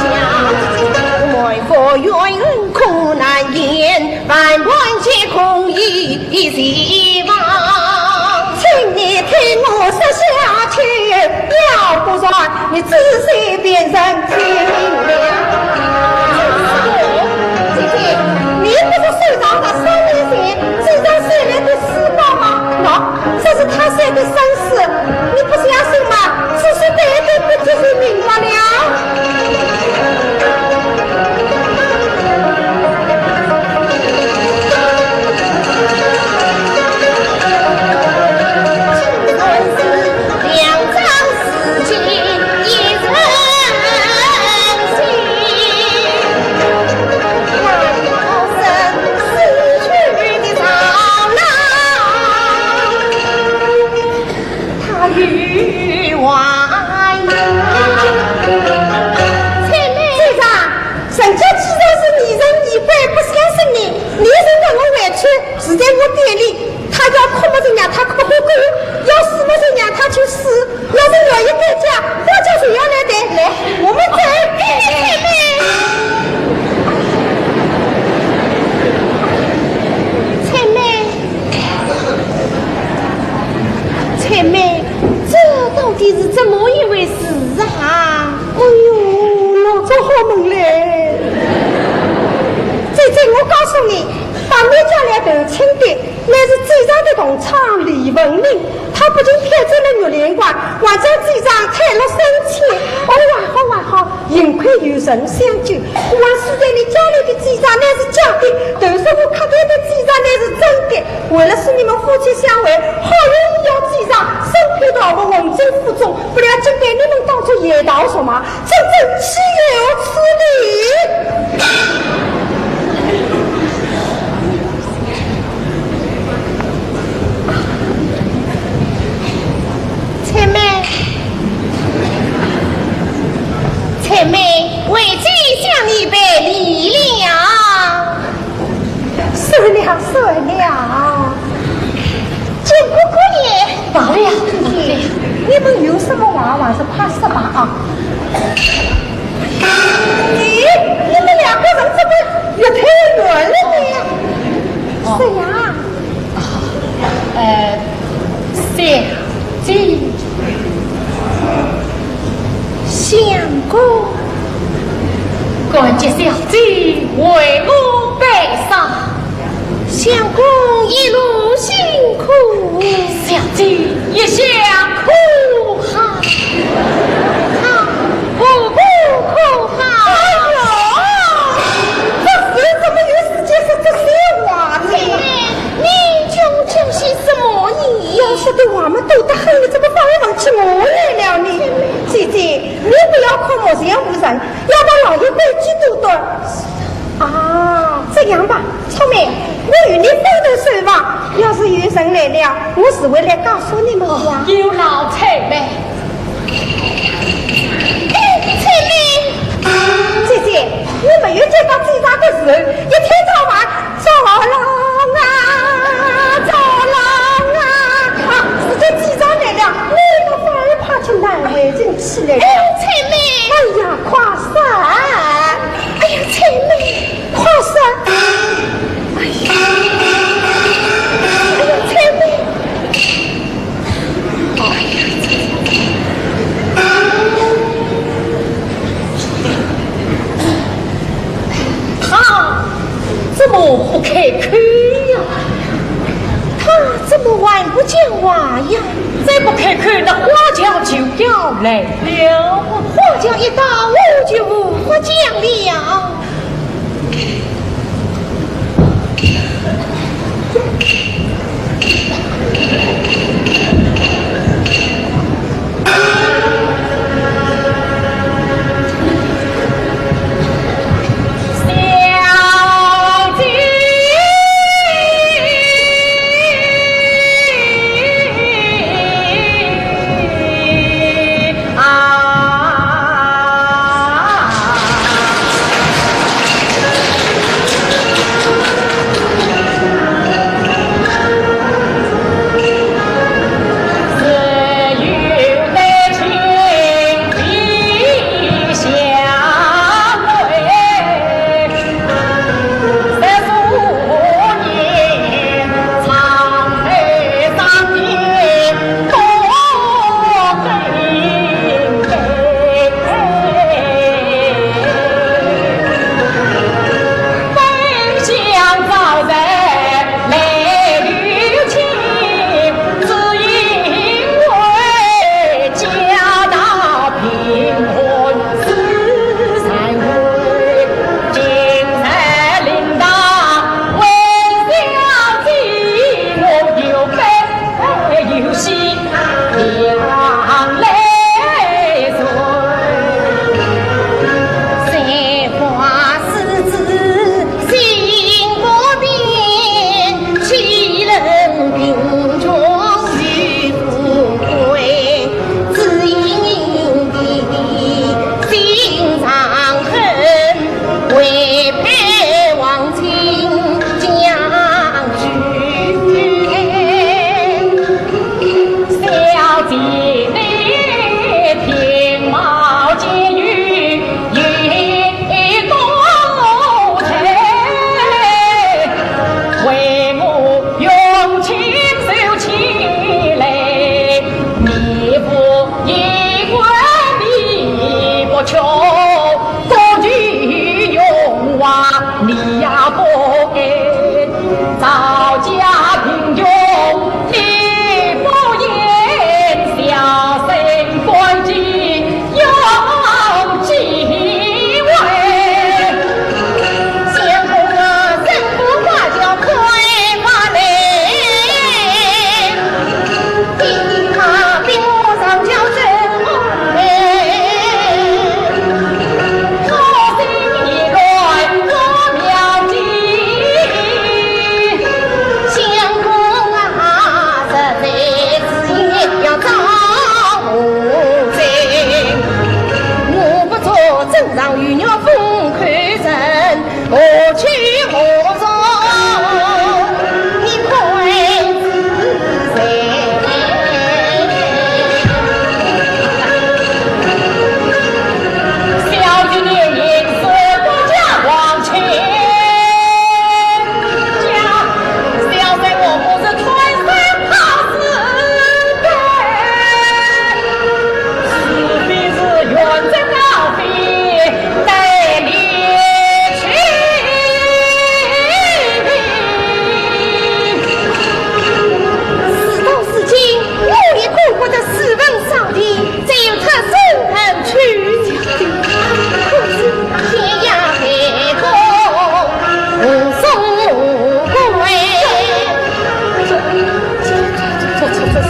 讲。 为父冤恩苦难言，万般皆可以遗忘。请你听我说下去，要不然你仔细辨认清了。姐姐，你不是收藏了三年前这张收来的私宝吗？喏，这是他写的生字，你不相信吗？仔细对一对，不就是明白了？ 他有话。采买。先生，人家既然是疑神疑鬼，不相信你，你现在我回去，住在我店里，他要哭么就让他哭个够，要死么就让他去死，要是愿意改嫁，花轿谁要来抬？来，我们走。采买。 采买，采买，这到底是怎么一回事啊？哎呦，老早好问嘞。姐姐，我告诉你，把你家来投亲的，乃是酒造的同窗李文林。 他不仅骗走了玉兰花，还将酒造退了三千。哦，还好还好，幸亏有人相救，不然死在你家里的酒造乃是假的，都说我客店的酒造乃是真的。为了使你们夫妻相会，好容易要酒造身边逃入文政府中，不料竟被你们当作夜逃什么，真正岂有此理！ 采买，采买，为姐向你赔礼了。算了，算了。见过姑爷。罢了，罢了。你们有什么话，还是快说吧啊。咦，你们两个人怎么越推越远了呢？哦。是呀。 呃，小姐，相公，感激小姐为我办丧，相公一路辛苦，小姐一向可好？可，可不可好？哎呦，这时怎么有时间说这些话呢？ 你叫我讲些什么呢？要说的话嘛多得很，你怎么反而问起我来了呢？姐姐，你不要看我这样无人，要把老爷规矩多端。啊，这样吧，聪明，我与你分头守望，要是有人来了，我自会来告诉你们的呀。哦，有劳采买。 哎，采买。姐姐，你没有见到酒造的时候，一天到晚走廊啊，走廊啊，啊，是这酒造来了，讲话呀！再不开口，那花轿就要来了。花轿一到，我就无法讲了。事到如今，我也顾不得斯文扫地，只有脱身而去。天涯海角无所归。这这这是。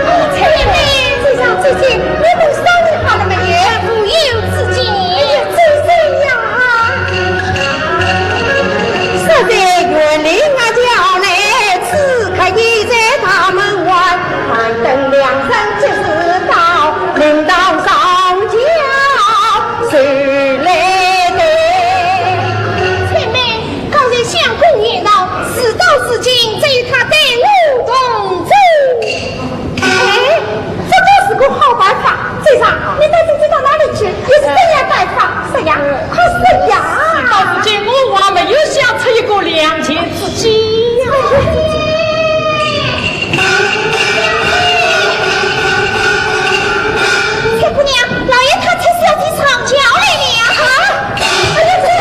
哦，采萍，这上这些，你们商量好了没有？无有此事。哎呀，这是呀。 说在园林啊叫来，此刻倚在大门外，看灯两人即时到，门当户对谁来对？采萍，刚才相公言道，事到如今，只有他对我同住。 哎，这倒是个好办法。先生，你带姐姐到哪里去？有什么样办法？说呀，快说呀！事到如今，我还没有想出一个两全之计呀。采萍姑娘，老爷他出小姐上轿来了呀！啊！哎呀，这个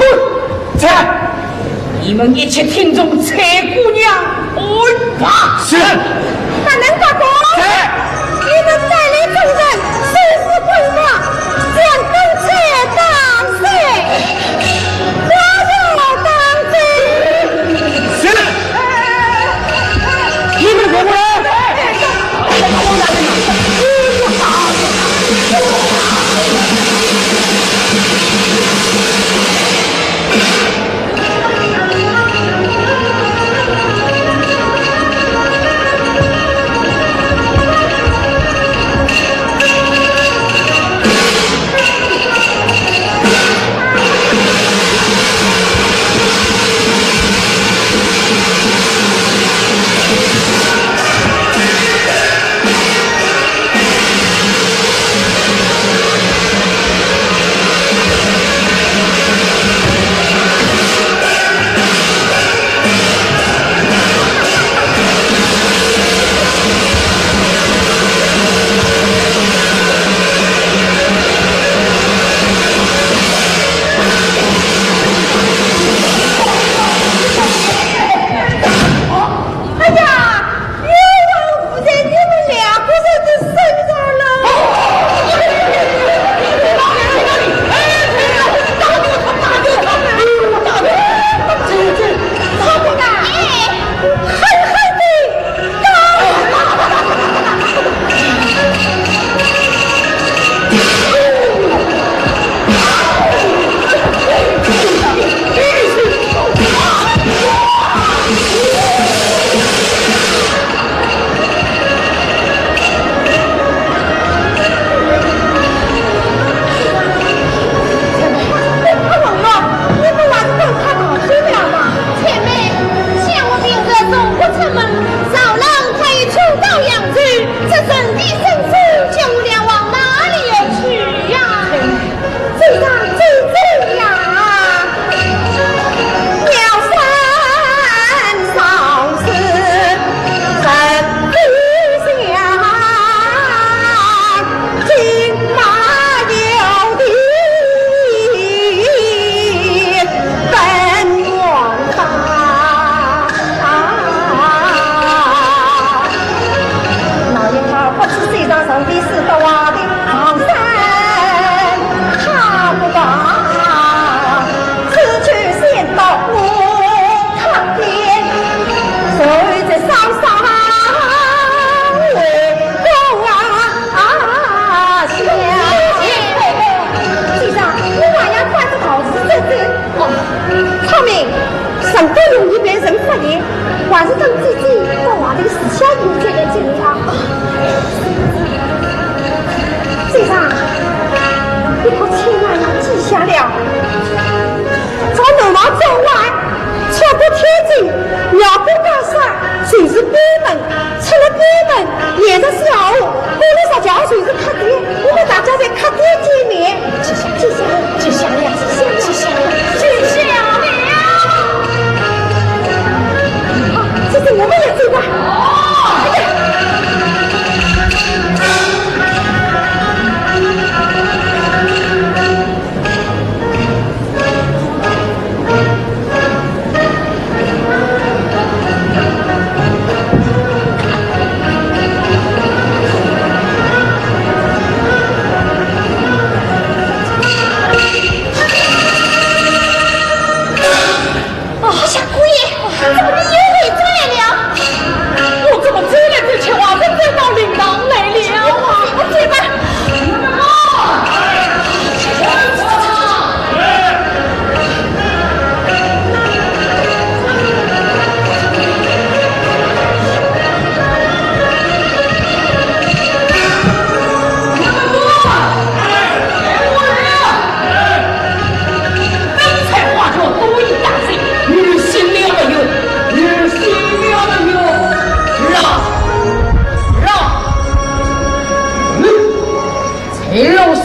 在。你们一起听从采萍姑娘安排。是。大人大哥。在。你们带领众人收拾兵马，将公差打死。 我要当真。是。你们给我来。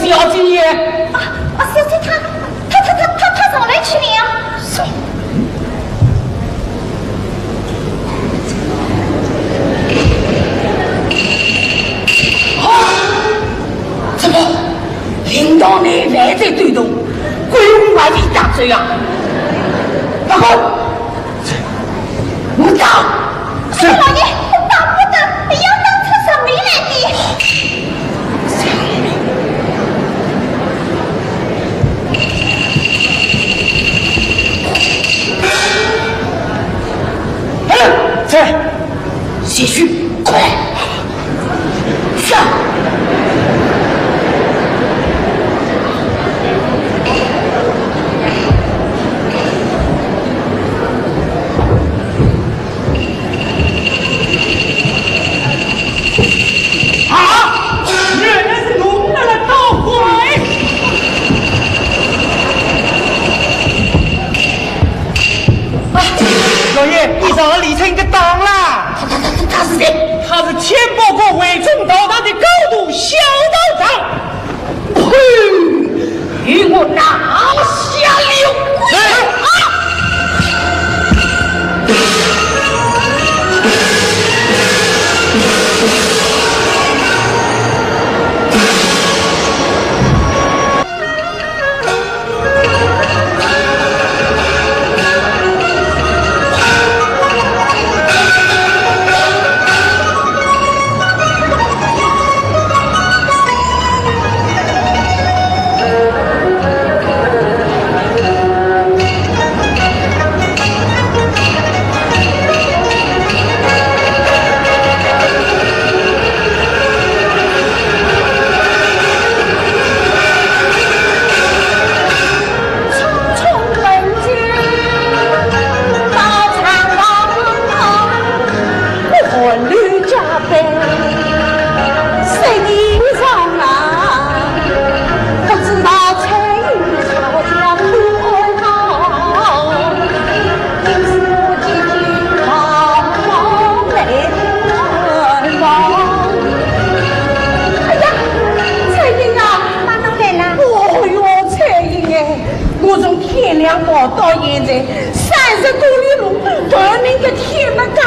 小姐。啊，啊，是，是她，她，她，她，她，她上来去了。上来？啊，怎么？领导你还在抖动，鬼魂还没打走呀？报告。 我打。是。老爷，打不打？要打出什么来的？嗯，在。继续，快。 上。啊！原来是侬来了，倒回。啊，老爷，你上了李春个当啦。他，他，他，他是谁？他是天宝阁回春道场的高徒，小道长。 呸！与我拿下刘贵！啊！ 哎呀，春英啊，妈妈来啦。哦哟，春英哎，我从天亮跑到现在，三十多里路，搿能个天么介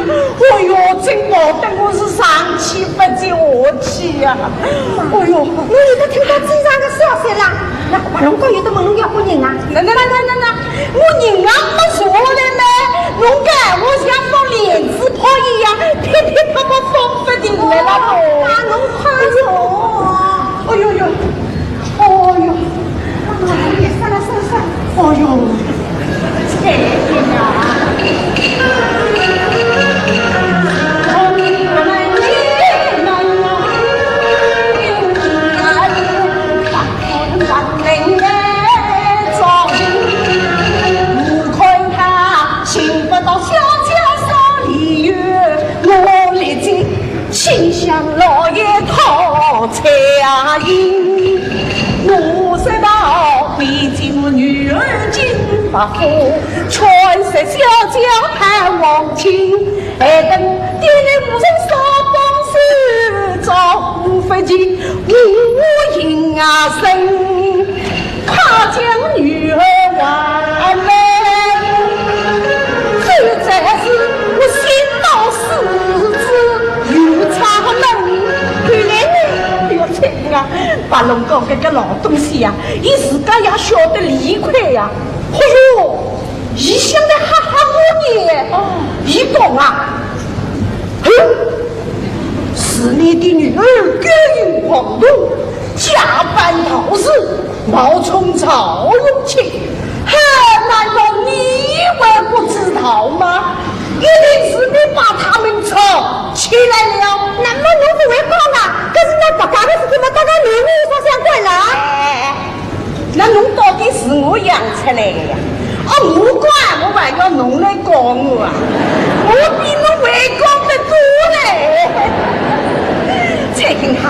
热，哦哟，真跑得我是上气不接下气呀。哦哟，我现在听到这样的消息啦，那白龙哥有的问侬要个人啊？那，那，那，那，那， 我人也没坐下来呢，侬讲我像放莲子炮一样，噼噼啪啪放不停来了。哦，那侬快走。哎呦呦，哎呦，哎呀，算了算了算了，哎呦，这个啊。我看他寻不到小姐啥理由，我立即请向老爷讨彩银。我说道：未见我女儿金发过，劝说小姐盼望情。 待等爹娘无人相帮手，照顾不及，我应啊生，快将女儿还来。这才是我心到死之又差能。后来呢，不要紧啊，白龙哥搿个老东西呀，伊自家也晓得理亏呀。哎哟， 伊现在哈哈我呢，伊讲啊，哼，是你的女儿勾引狂徒，假扮道士，冒充曹永清，哼，难道你还不知道吗？一定是你把他们吵起来了。那么侬勿会讲啊，可是那白家的事情嘛，大家侬有啥相关啦？哎哎哎， 那侬到底是我养出来的呀？哦，我讲啊，我还要侬来讲我啊，我比侬会讲得多嘞。这个啊，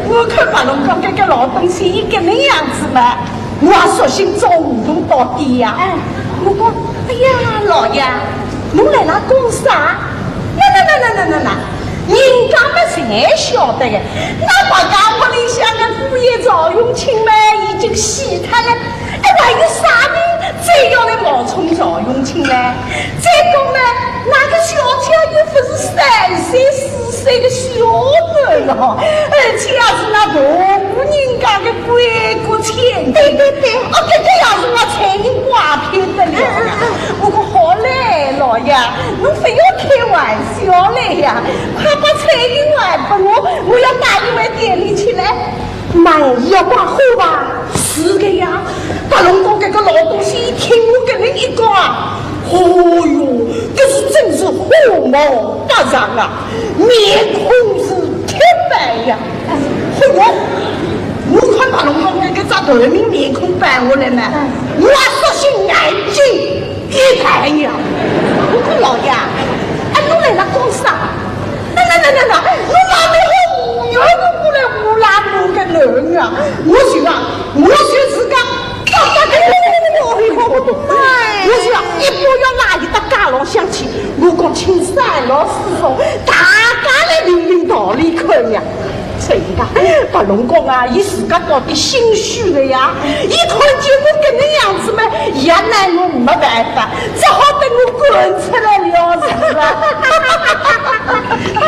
我看白龙哥搿个老东西，伊搿能样子嘛，我也索性走无从到底呀。哎，我讲，哎呀，老爷，侬来了讲啥？那那那那那那那，人家嘛侪晓得呀，那白家屋里向个不也赵永清嘛，已经死脱了，哎，还有啥人再要来冒充赵永清呢？再讲呢，那个小姐又不是三岁四岁的小囡了，而且也是那大户人家的贵国千金。对对对。哦，这个也是我才人挂配的了。嗯嗯嗯。不过好嘞，老爷，侬不要开玩笑嘞呀，快把彩云还给我，我要带伊回店里去嘞。 满意啊，挂货吧？是的呀，白龙宫这个老东西一听我跟人一讲啊，哦哟，这是真是火冒八丈啊，面孔是铁板呀。哎哟，我看白龙宫这个只头名面孔板下来嘛，我索性眼睛 一看呀，我讲老爷，哎，侬来了讲啥？那那那那那，侬哪能好乌拉乌过来乌拉我个人啊？我就啊，我就自家，我就啊，一把要拉伊到街浪向去，我讲请三老师傅，大家来评评道理看呀。 这个白龙宫啊，伊自家到底心虚的呀，伊看见我搿能样子嘛，也拿我没办法，只好等我滚出来了事了。哎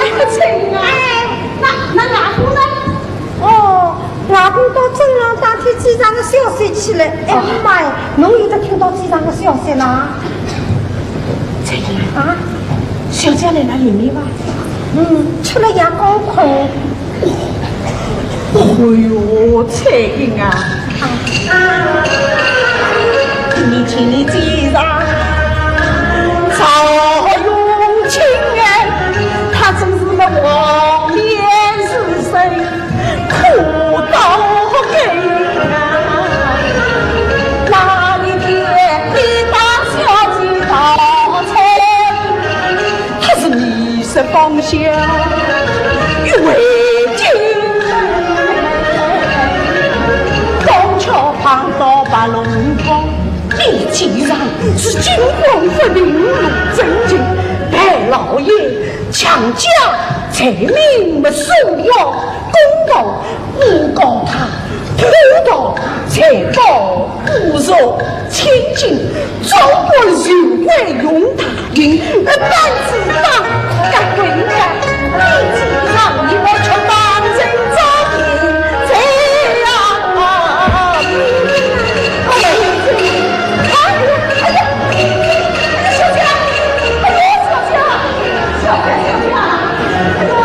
呀，这个啊，那那外公呢？ 哦，外公到镇上打听机场的消息去了。哎呀妈呀，侬有得听到机场的消息啦？彩云啊，小姐来了里面吧？嗯，出来也刚困。哦哟，彩云啊，啊，你听你机场赵永清哎，他真是个黄脸书生。 苦到根啊！那一天你把小姐抱走，她是迷失方向，欲回京。刚巧碰到白龙宫，你既然是惊魂不定，路真情，待老爷强将罪名，没收了公道。 我告他偷盗财宝，侮辱千金，中国有关用大刑，办事当该回来，你竟让你我却当真招引，这样啊！哎呀，哎呀，小姐，哎呀，小姐，小姐，小姐，哎呀，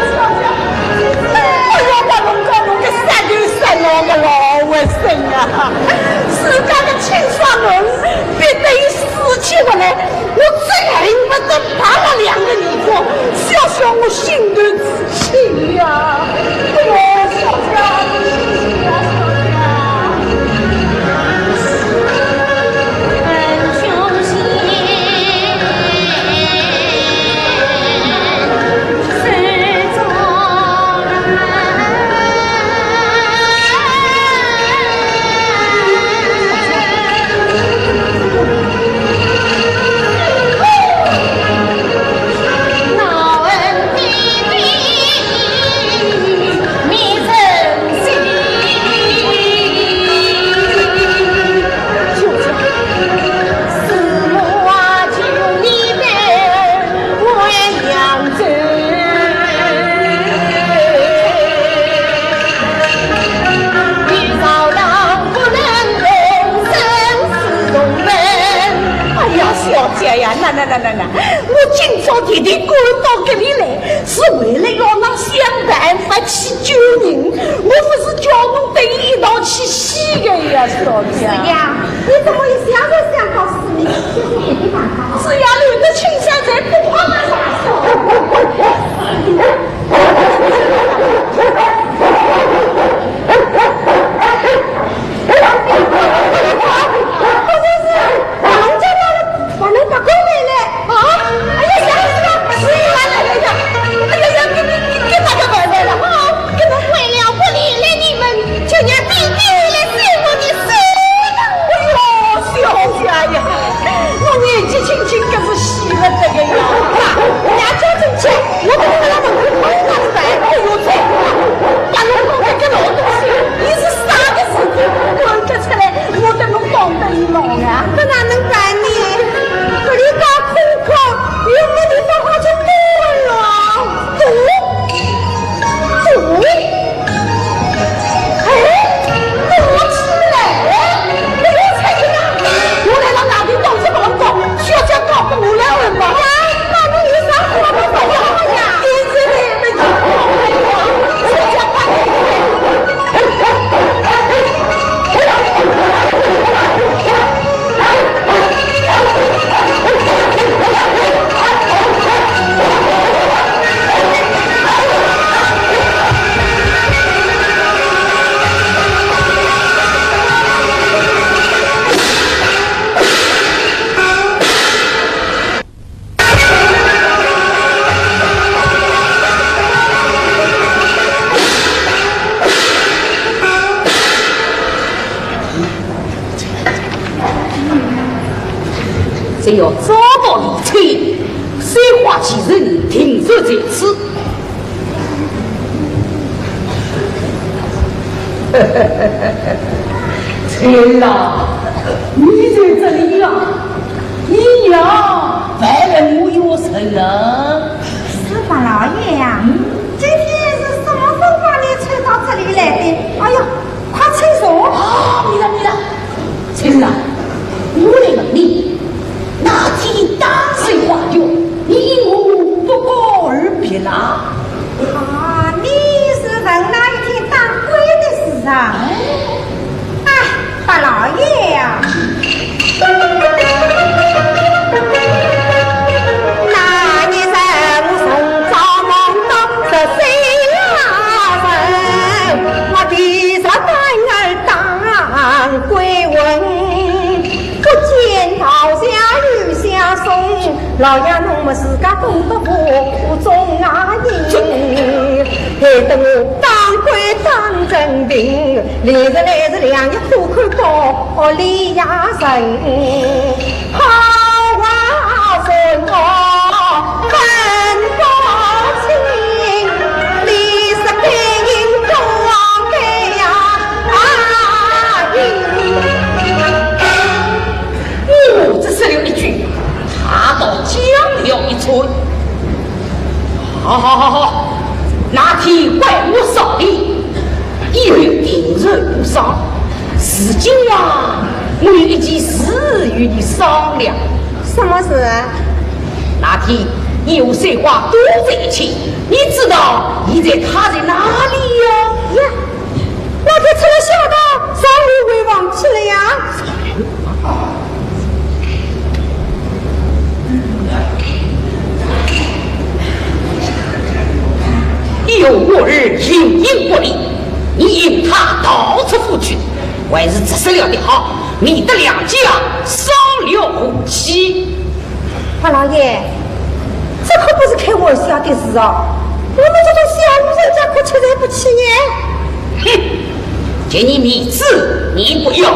小姐。 哎呀，白龙宫，侬个杀头杀脑个老畜生啊！自家个亲生儿，逼得伊死去活来，我只恨不得拔了两个耳光，消消我心头之气呀！哎呦，小姐，小姐，小姐。哎呀，小姐呀，那那那那那，我今朝特地赶到搿里来，是为了要拿想办法去救人，我不是叫侬等伊一道去死的呀，小姐。是呀，你怎么一想就想到死呢？就是别的办法。只要留得青山在，不怕啥。不就是把人家那个，把人家赶回来啊？哎呀，想死了！是啊，哎呀，哎呀，哎呀，给，给，给大家拜拜了啊！给他跪了不理了，你们就让弟弟来谢我的死了。哎呦，小姐呀，我年纪轻轻可是死了这个样。只要找到李翠，三花奇人定然在此。翠儿啊，你在这里呀？你呀，犯了我有罪了。是八老爷呀，嗯？今天是什么风把你吹到这里来的？哎呀，快请坐。啊，免了，免了。 翠儿啊，我来问你，那天打水花园，你因何不告而别啦？啊，你是问那一天打鬼的事啊？哎。啊，八老爷呀。那日我从早梦到十岁那日，我第十三儿打 鬼魂，不见道士又相送，老爷侬么自家懂得无中啊人。害得我打鬼打成病，连日来是两日苦苦到屋里呀人。 好啊，孙悟，分不清，你是该应不该呀？啊，咦。我只说了一句，他倒讲了一串。好好好好，那天怪我少礼，以后定然不赏。如今呀， 我有一件事与你商量。什么事？那天你和水花都在一起，你知道现在他在哪里呀？呀，那天吃了小桃，让我回忘记了呀。你有我儿形影不离，你引他到此府去，还是直说了的好。 免得两家伤了和气。八老爷，这可不是开玩笑的事哦。我们这种小户人家可吃罪不起呢。哼，给你面子你不要，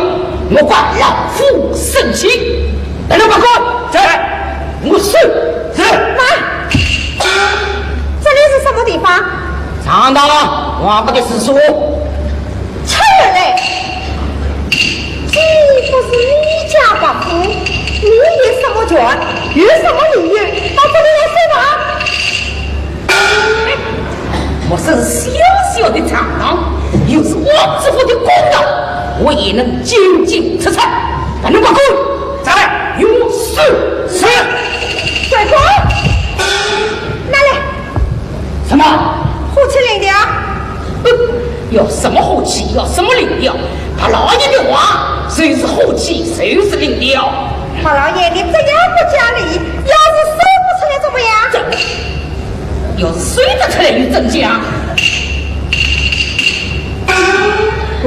莫怪老夫生气。等等，报告，在，我是，是。慢，这里是什么地方？上当，王八的住所。 吃人嘞！这不是你家伯父，你有什么权，有什么理由到这里来说话？我是小小的长老，又是王知府的公道，我也能进进出出。等等，报告，在，与我说。是。快说！拿来。 什么？火器领条。哼，要什么火器，要什么领条？八老爷的话，谁是火器，谁是领条。八老爷，你这样不讲理，要是说不出来怎么样？这，要是说得出来又怎讲？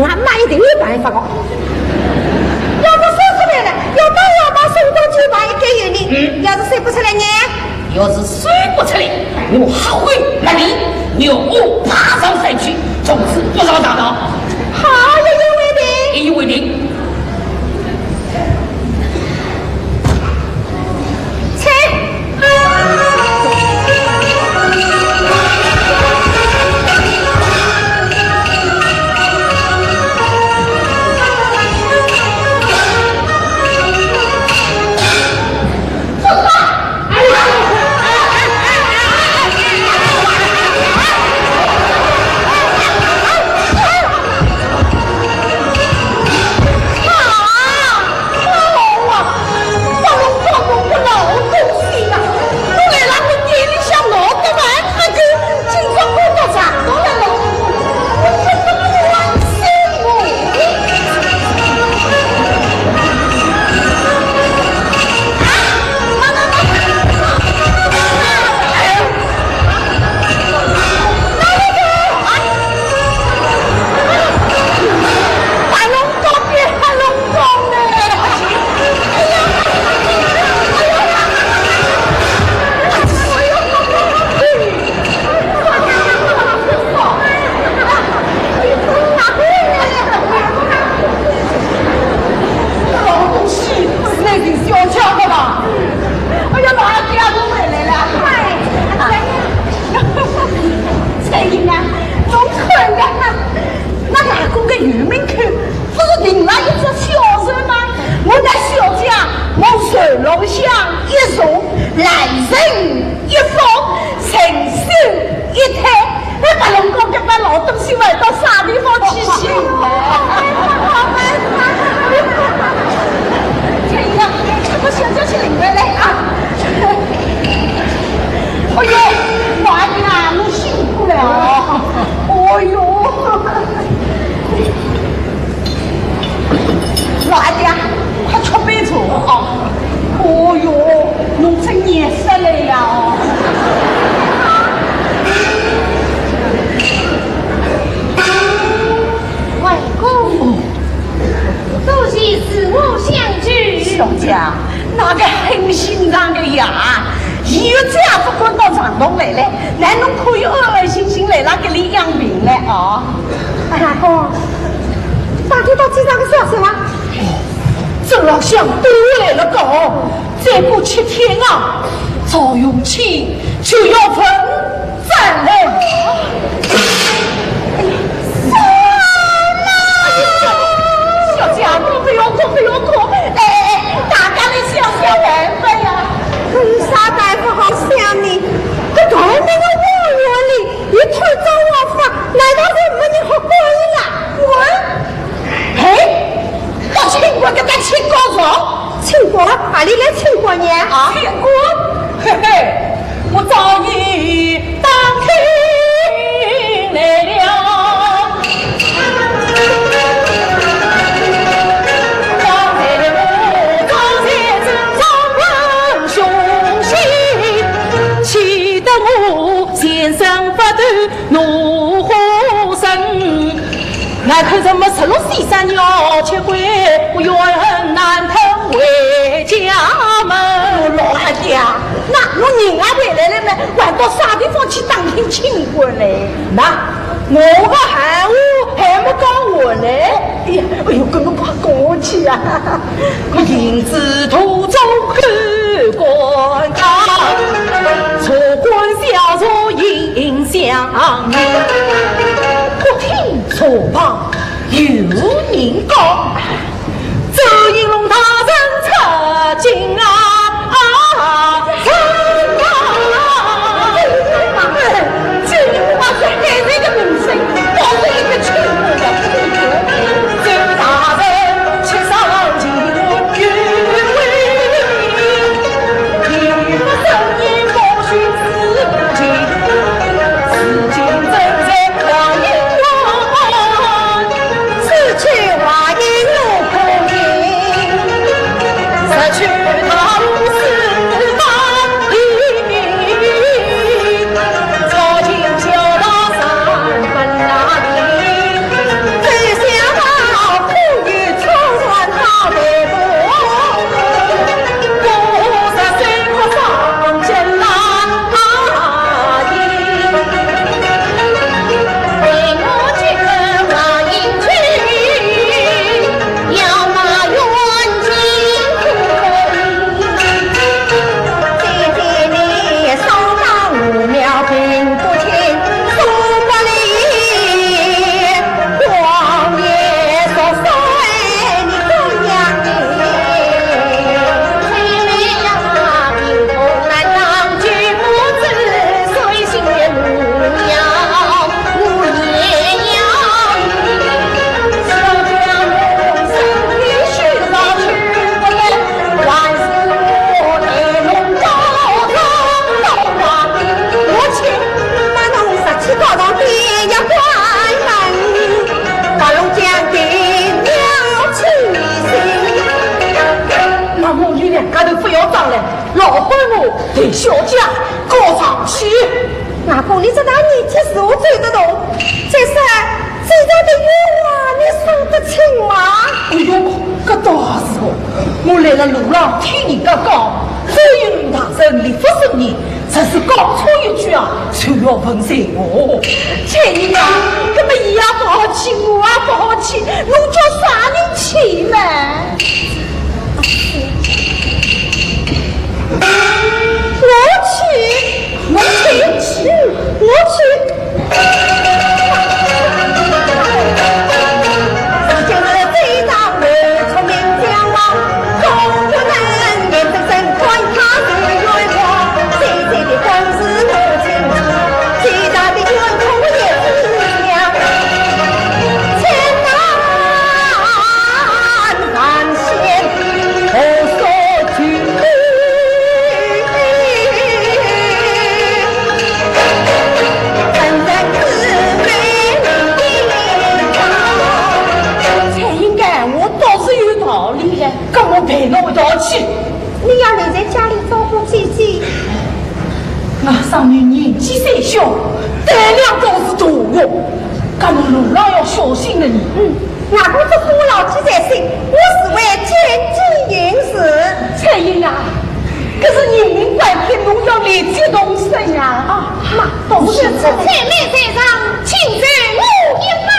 俺妈一定有办法哦。要是说出来了，要打要骂，送到九八一概有理。嗯。要是说不出来呢？ 要是说不出来，我黑灰卖力，让我爬上山去，从此不上大道。好，一言为定。一言为定。请。也是累了哦。外公，多谢赐我相救。小姐，那个狠心肠的呀，伊要这样不管到床上来了，那侬可以安安心心来那给你养病了啊。外公，打听到几张个消息了？哦，这老乡对我来了讲， 再过七天啊，赵永清就要问斩了。什么？小姐，不要哭，不要哭。哎，哎，哎，大家来想想办法呀。可是啥办法好想呢？这头那个王元礼，一推张王法，难道就没人好管了？管？ 哎，到清官搿搭清官上。清官？哪里来清官呢？啊？清官？嘿嘿，我早已打听来了。刚才我早在这张文雄心，气得我全身发抖。 怒火生。外头怎么十六岁三月七归，我怨恨难吞回家门。哦，老阿爹啊，那侬人也回来了嘛，还到啥地方去打听清官嘞？那我个闲话还没讲完嘞。哎呀，哎呦，搿侬快跟我去啊！ 我行至途中口关卡，坐观小坐迎香。忽听车旁有人讲，周应龙大人出京啊，啊，出京啊。 那么你两家头不要争了，老板我替小姐告上去。外公，你这大年纪是我走得动，再说 这样的冤枉，你说得清吗？哎呦，搿倒是哦。我来了路浪听人家讲，周应龙大人立法圣人，若是讲错一句啊，就要问罪哦。天哪，搿么伊也不好气，我也不好气，侬叫啥人气呢？我气，我气，我气。你年纪虽小，胆量倒是大哦，搿侬路上要小心了呢。嗯，外公吩咐老几在身，我自会谨记行事。翠英啊，搿是人命关天，侬要立即动身呀。啊，妈，多谢。此次采买在上，请受我一拜。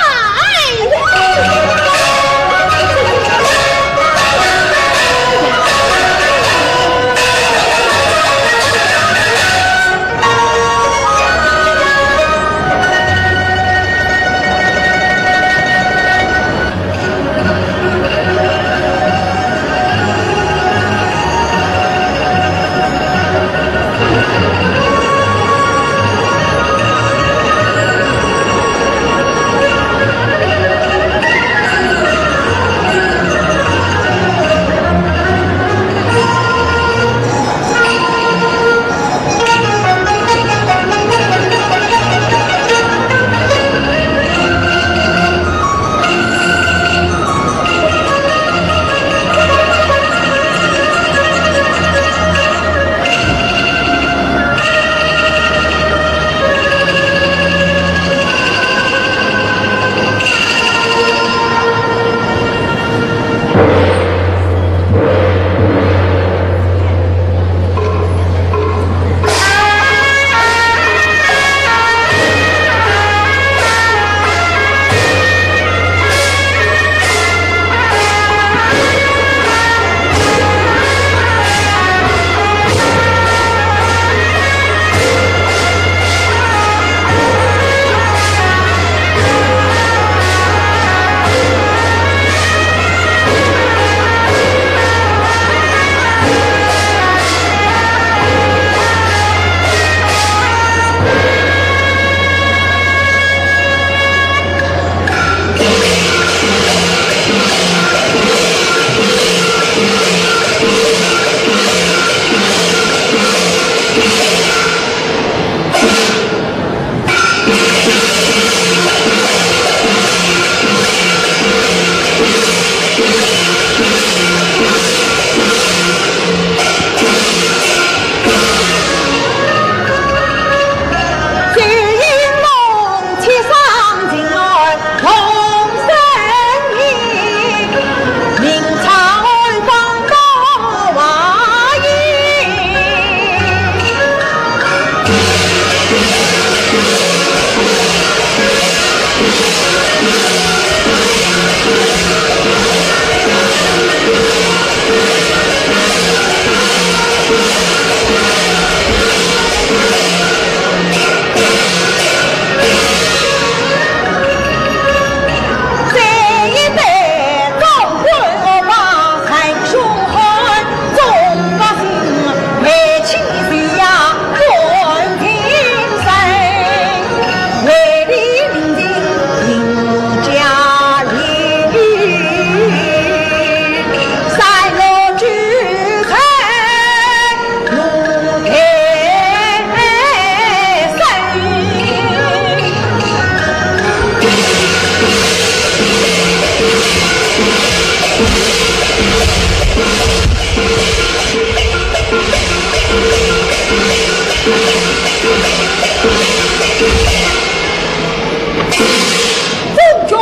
中军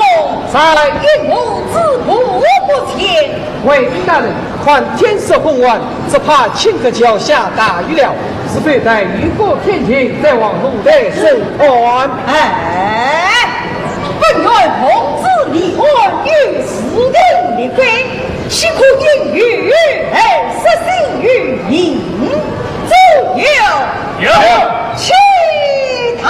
在，引我止步不前。 回禀大人，看天色昏暗，只怕青稞桥下大雨了，是否待雨过天晴再往龙台山看？哎，本院奉旨立案，有事定立规，岂可因雨而失信于民？左右，有。起道。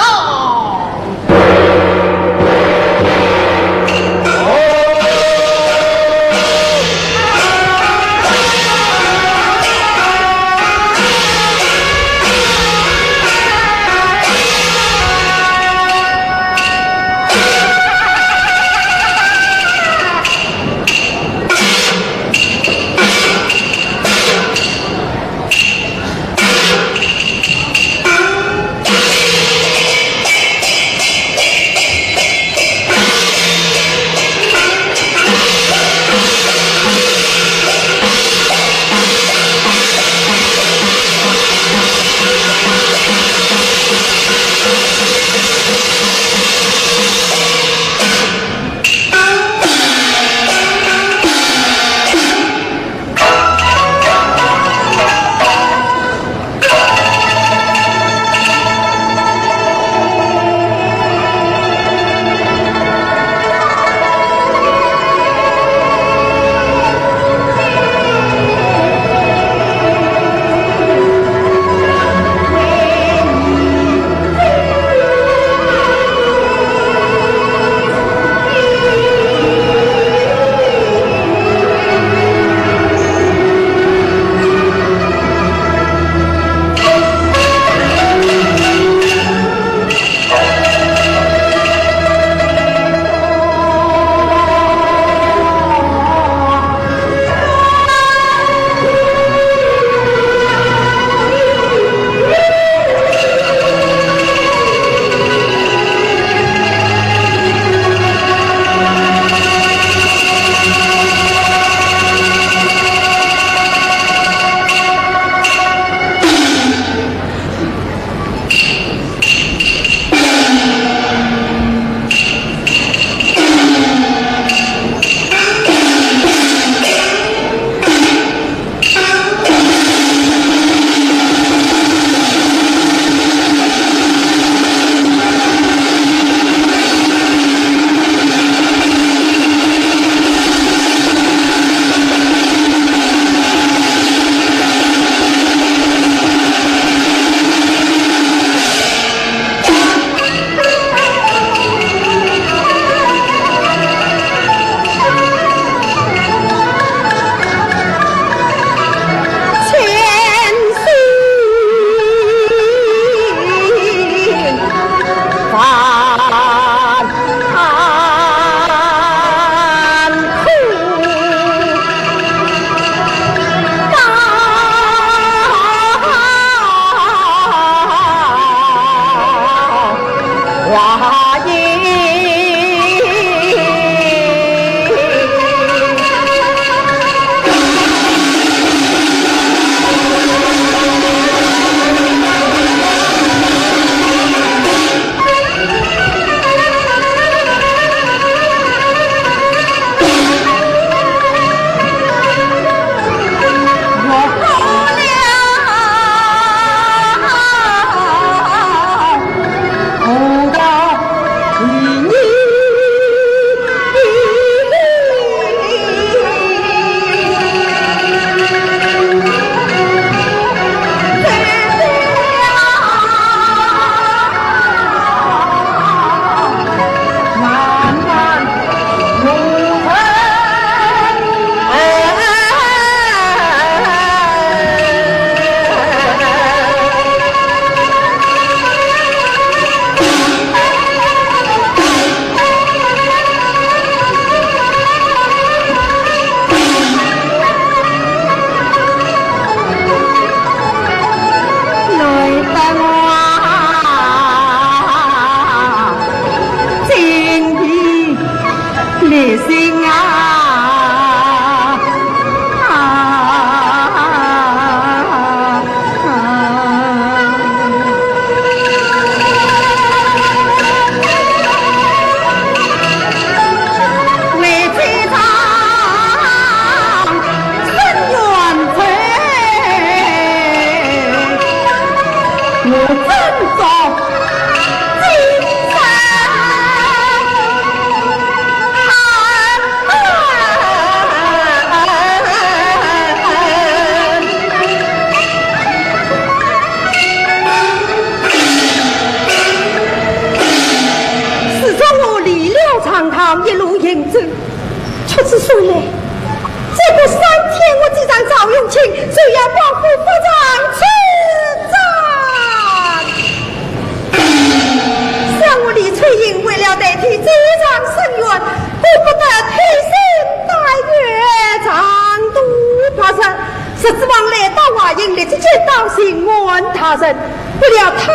立即见到巡按大人，不料他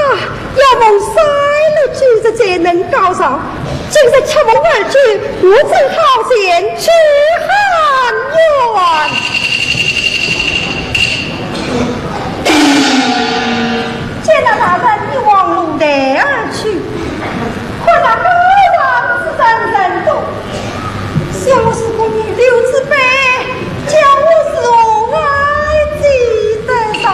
要蒙山路拒绝，怎能告状？今日却蒙而拒，我只好前去喊冤。见到大人已往楼台而去，看那高堂之上人多， 想我是功名留之辈，叫我如何挨祭得上？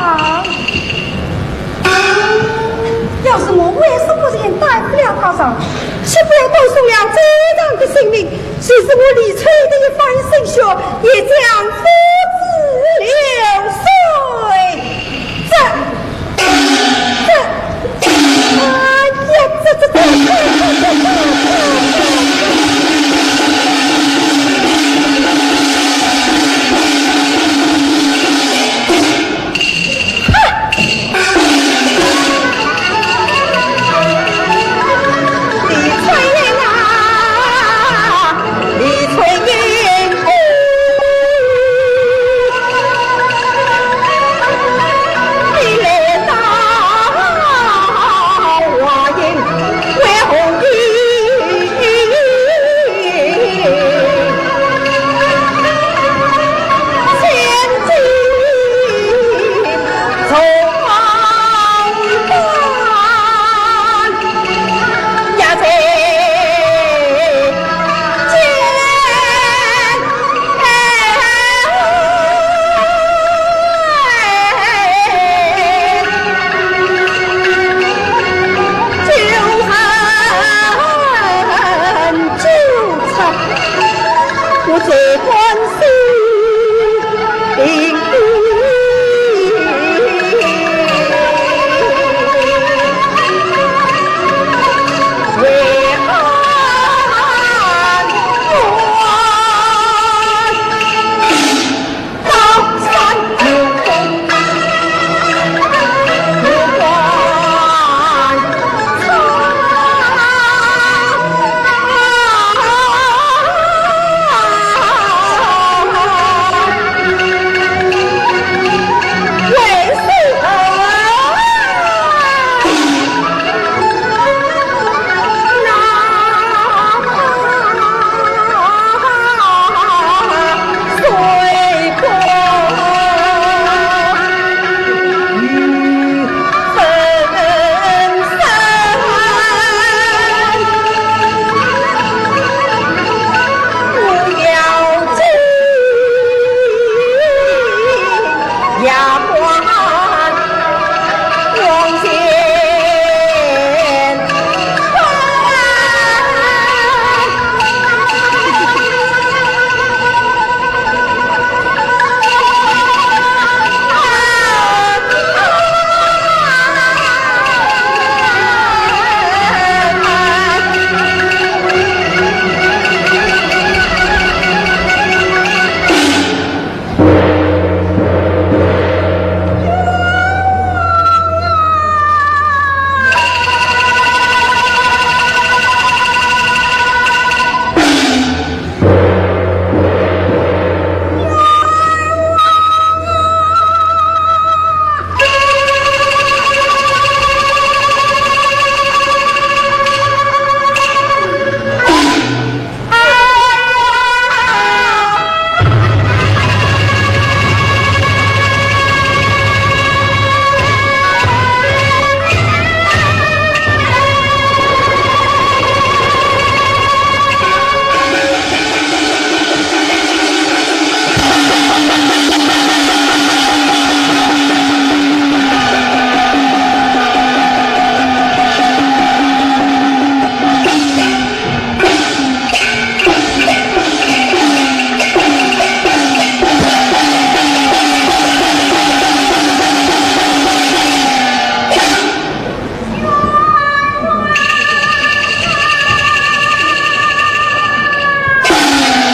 要是我为什么人担不了告状，岂不要断送了这样的性命？就是我李翠的一番心血，也将付之流水。这 这，哎呀，这，这，这，这，这，这，这。李春英啊，李春英。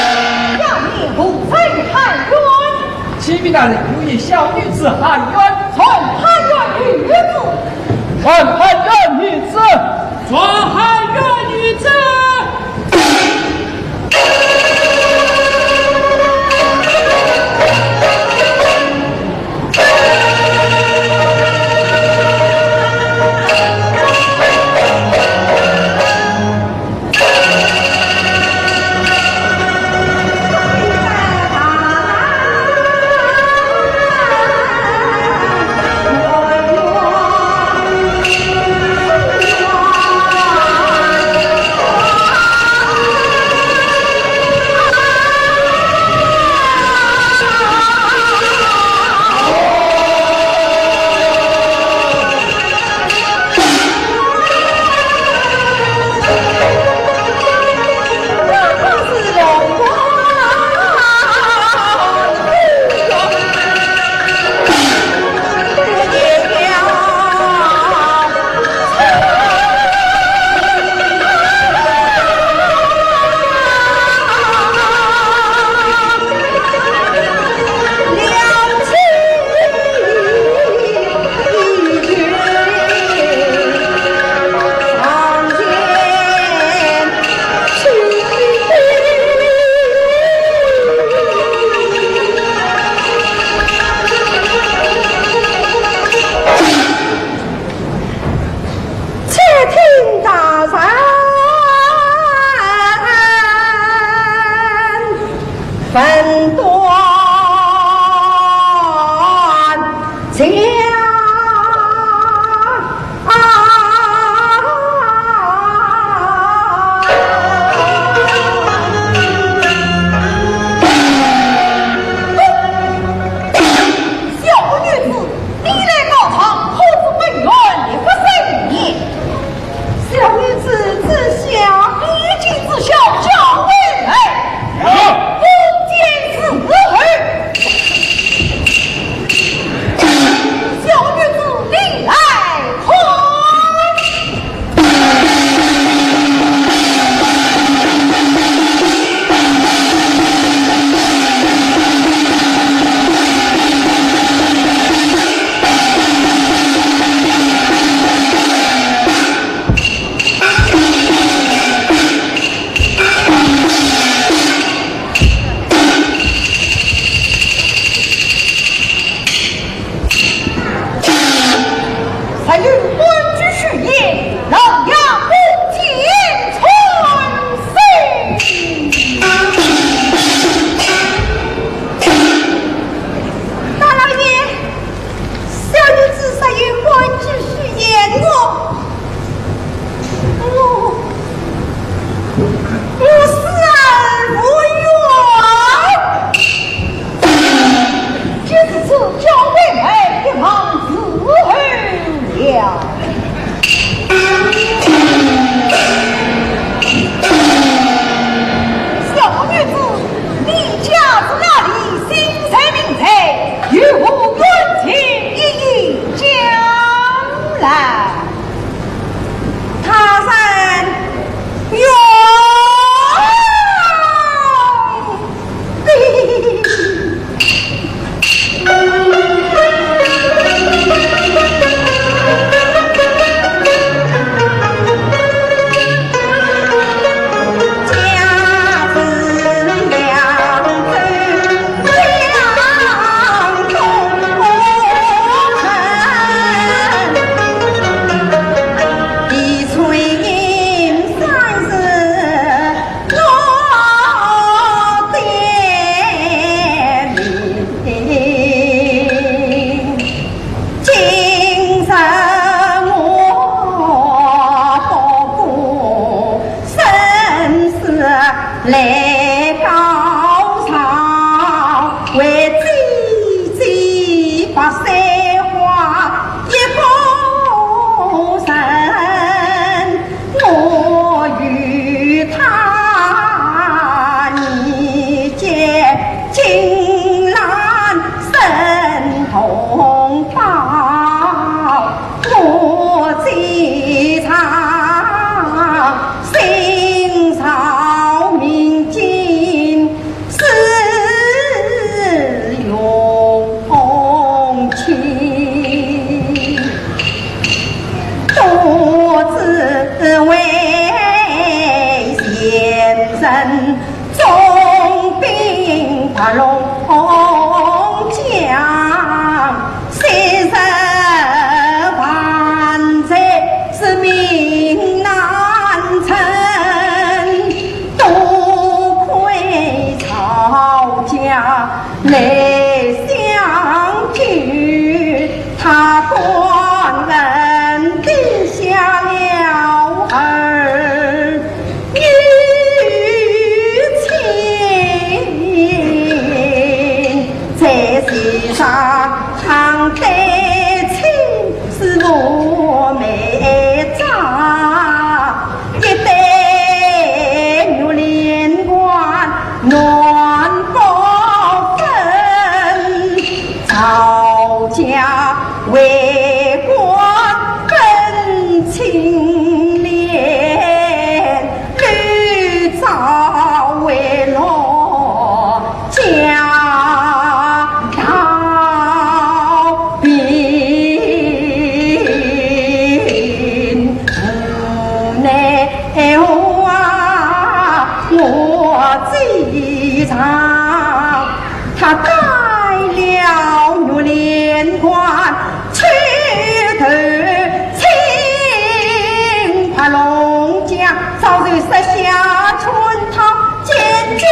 要你何人喊冤？启禀大人，有一小女子喊冤。传喊冤女子。传喊冤女子。传喊冤女子。分段讲。小女子，你来告状，可知本院立法森严？小女子知晓，立即知晓，叫回来。有。封建时候，小女子你来看。 还有官居许县，老爷不见春色。大老爷，小女子实有官居许县，我，我，我死而无怨。 今日交回来，一望伺候了。小女子，你家住哪里？姓甚名谁？有何冤情，一一讲来。他人冤 来告状，为姐姐白水花一个人，我与她年节竟然生同胞。 我既然心照明镜是用情，多只为前人 总兵白龙将，昔日万岁之命难成，多亏曹家来相救。 他官恩定下了儿女情，在世上对亲是我妹长。 一对玉连环难保分，曹家为官本清廉，吕赵为弱 家道贫，无奈何啊我姐丈，他带了玉连环，去投亲白龙江，早就设下圈套，奸计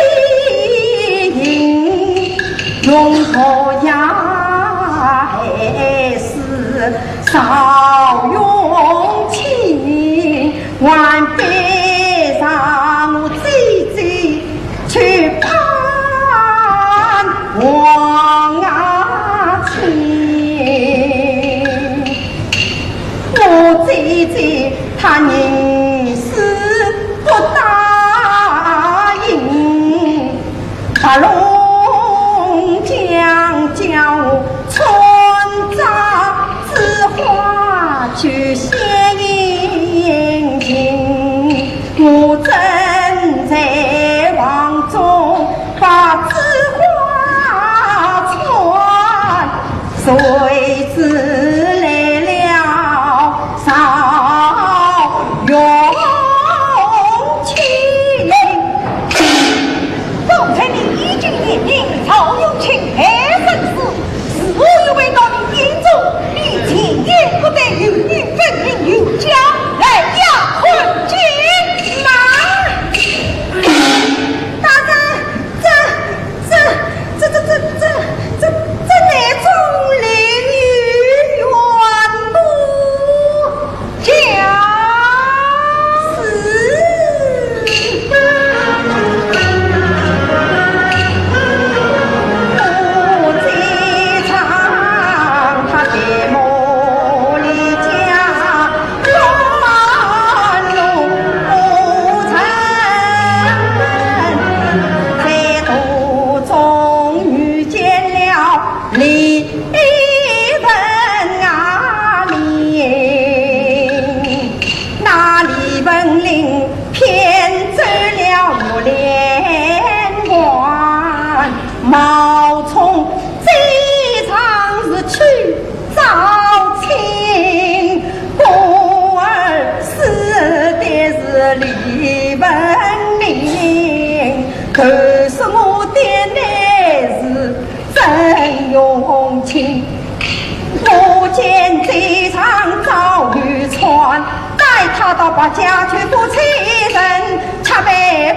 容我呀，还是赵永清，还背上我姐姐去攀黄河青。我姐姐她宁死不答应。 白龙江叫我穿扎紫花去献殷勤，我正在房中把紫花穿，谁知来了赵永清。 方才你已经言明赵永清害人事，是何以回到你眼中，你前言不对，后语分明有假，来呀，看剑！慢！大人，这、这、这、这、这、这、这、这乃中令与员工。 李文啊李，那李文林骗走了玉连环，冒充这场是去招亲，故而死的是李文林，投诉我的乃是 曾永清。我见这场赵玉川，带他到白家去做差人，却被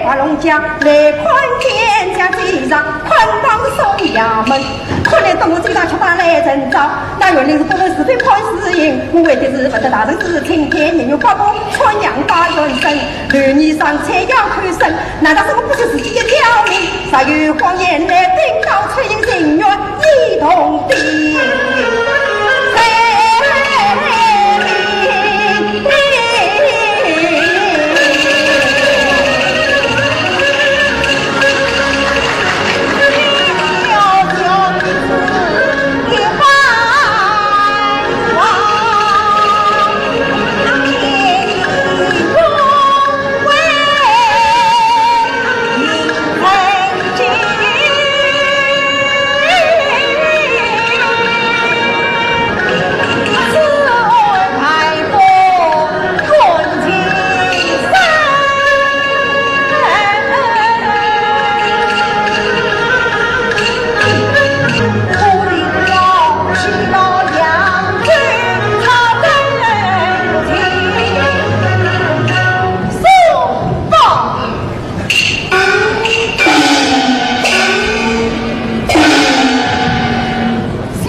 白龙江来看见，将这场捆绑送衙门。看来等我这场去打来人招，那原来是不问是非判死刑，我为的是不得大人之情，天年有八个穿杨八元生，六年上山要求生，难道是我不是自己的刁民？ 若有谎言来禀告，出言情愿一同定罪。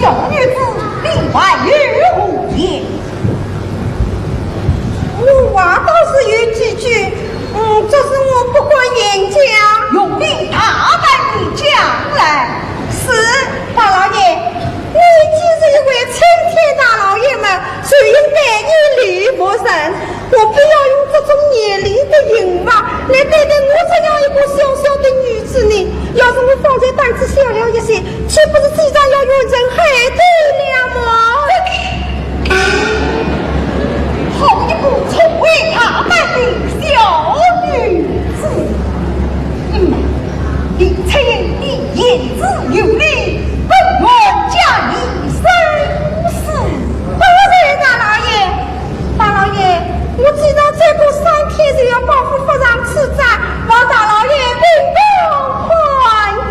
小女子，你还有何言？我话倒是有几句，嗯，只是我不敢言讲。容你大胆地讲来。是，大老爷，你既是一位青天大老爷嘛，就应该以礼服人。 我不要用这种严厉的刑罚来对待我这样一个小小的女子呢。要是我方才胆子小了一些，岂不是自然要冤枉害得了么？好一个粗鲁大胆的小女子！嗯，林采萍，你言之有理，本院加以深思。多谢大老爷。 大老爷，我既然再过三天就要报复法场处斩，望大老爷明公判断。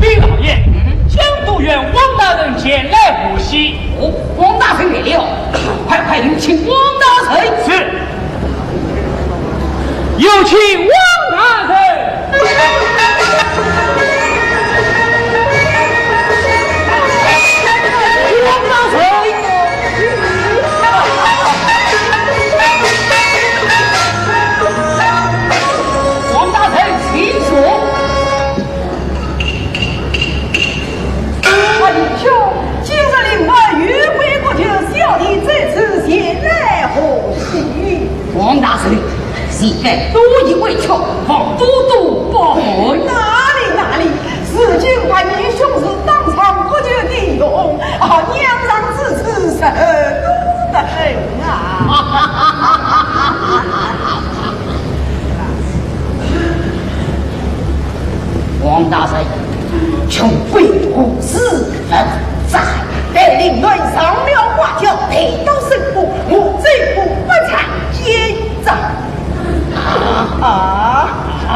禀老爷，嗯？江都县汪大人前来贺喜。哦，汪大人来了，快快有请汪大人。是。有请汪大人。汪大人。 汪大人，请坐。啊，兄，今日令我有贵国舅小弟在此前来贺喜。汪大人，你该多以为求，望多多包涵。哪里哪里， 如今万年兄是当朝国舅的荣，啊，娘让之子受禄的很啊。汪大人，穷鬼无事不在，待令俺上了花轿，抬到圣宫，我这步不才见斩。 啊！啊！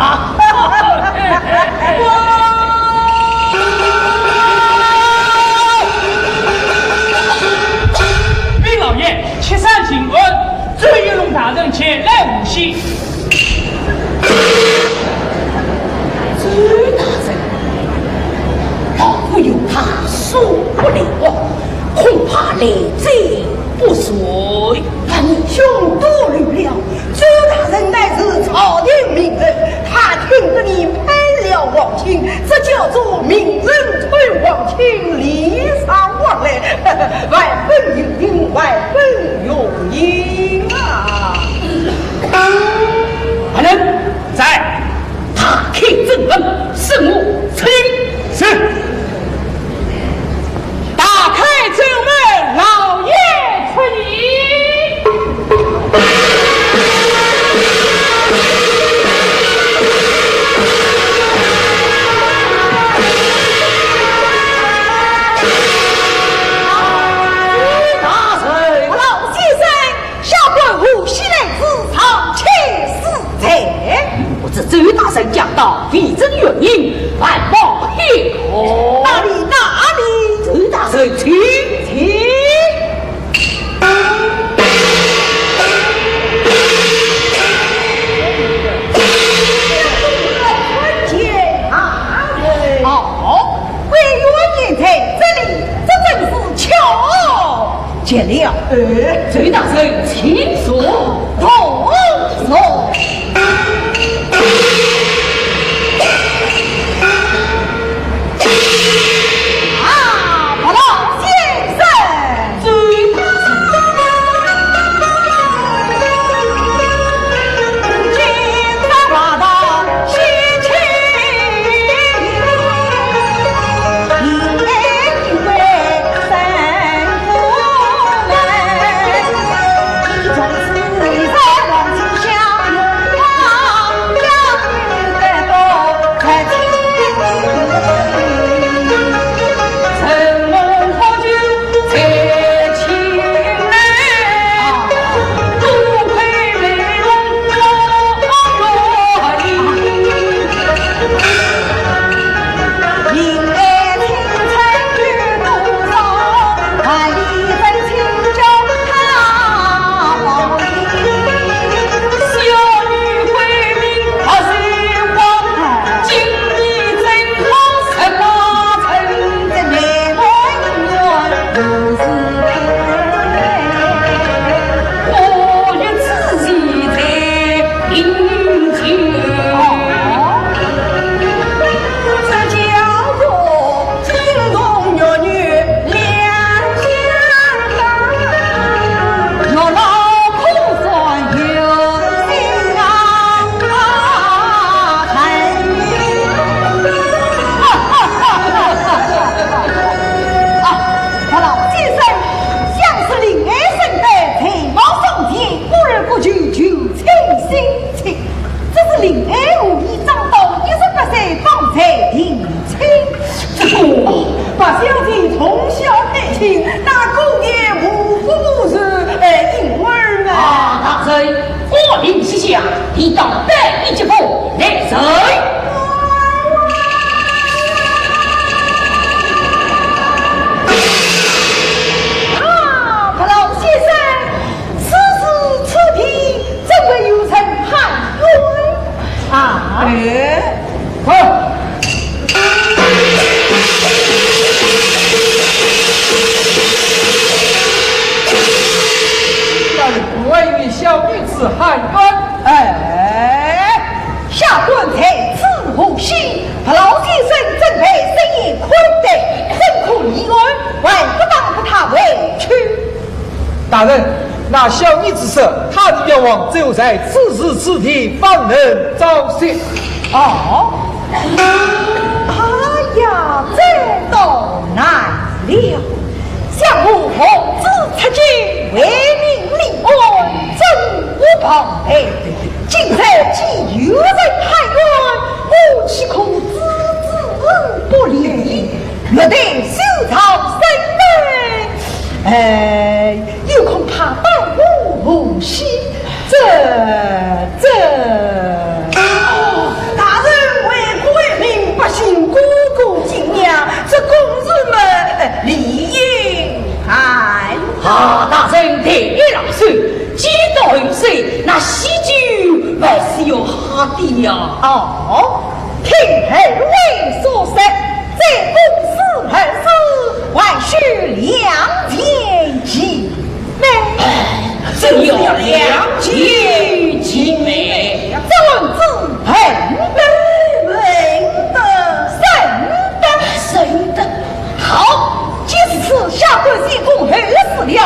禀老爷，启上请安，周云龙大人前来贺喜。周大人，老夫有他受不了，恐怕来者不善。那你兄多虑了， 周大人乃是朝廷名臣，他听得你配了皇亲，这叫做名臣配皇亲，礼尚往来，万分有礼，万分有礼啊！大人在。 打开正门，恕我请。是。打开正门，老爷出迎。大人。老先生， 下官贺喜来自上卿师在。我这周大人讲道，未曾原因，还望批可。哪里，哪里？周大人，请。请。参见大人。哦，贵人在这里，这真是巧 见了。呃，周大人，请坐。坐，坐。啊，白老先生。周大人。你当百一级否？来人！啊，白老先生，此时此地，怎会有人喊冤？啊？哎，好。那里不外有小女子喊冤。哎， 下官在此无信，白老先生准备设宴款待，怎可离案？还不打发他回去？大人，那小女子说，她的冤枉只有在此时此地方能昭雪。哦，哎呀，这倒难了。想我奉旨出京，为民立案，真无旁贷。 今日既有人喊冤，我岂可置之不理？若待修造圣德，哎，又恐怕耽误无期。这，这……哦，大人为国为民，百姓个个敬仰，这公事嘛，理应办。啊，大人抬举老身， 既到后首，那喜酒还是要喝的呀。哦，听二位所说，这公事二字，还需两全其美。哎，真要两全其美。这案子很得，很得，很得，很得。 好，既是此，下官先公后事了，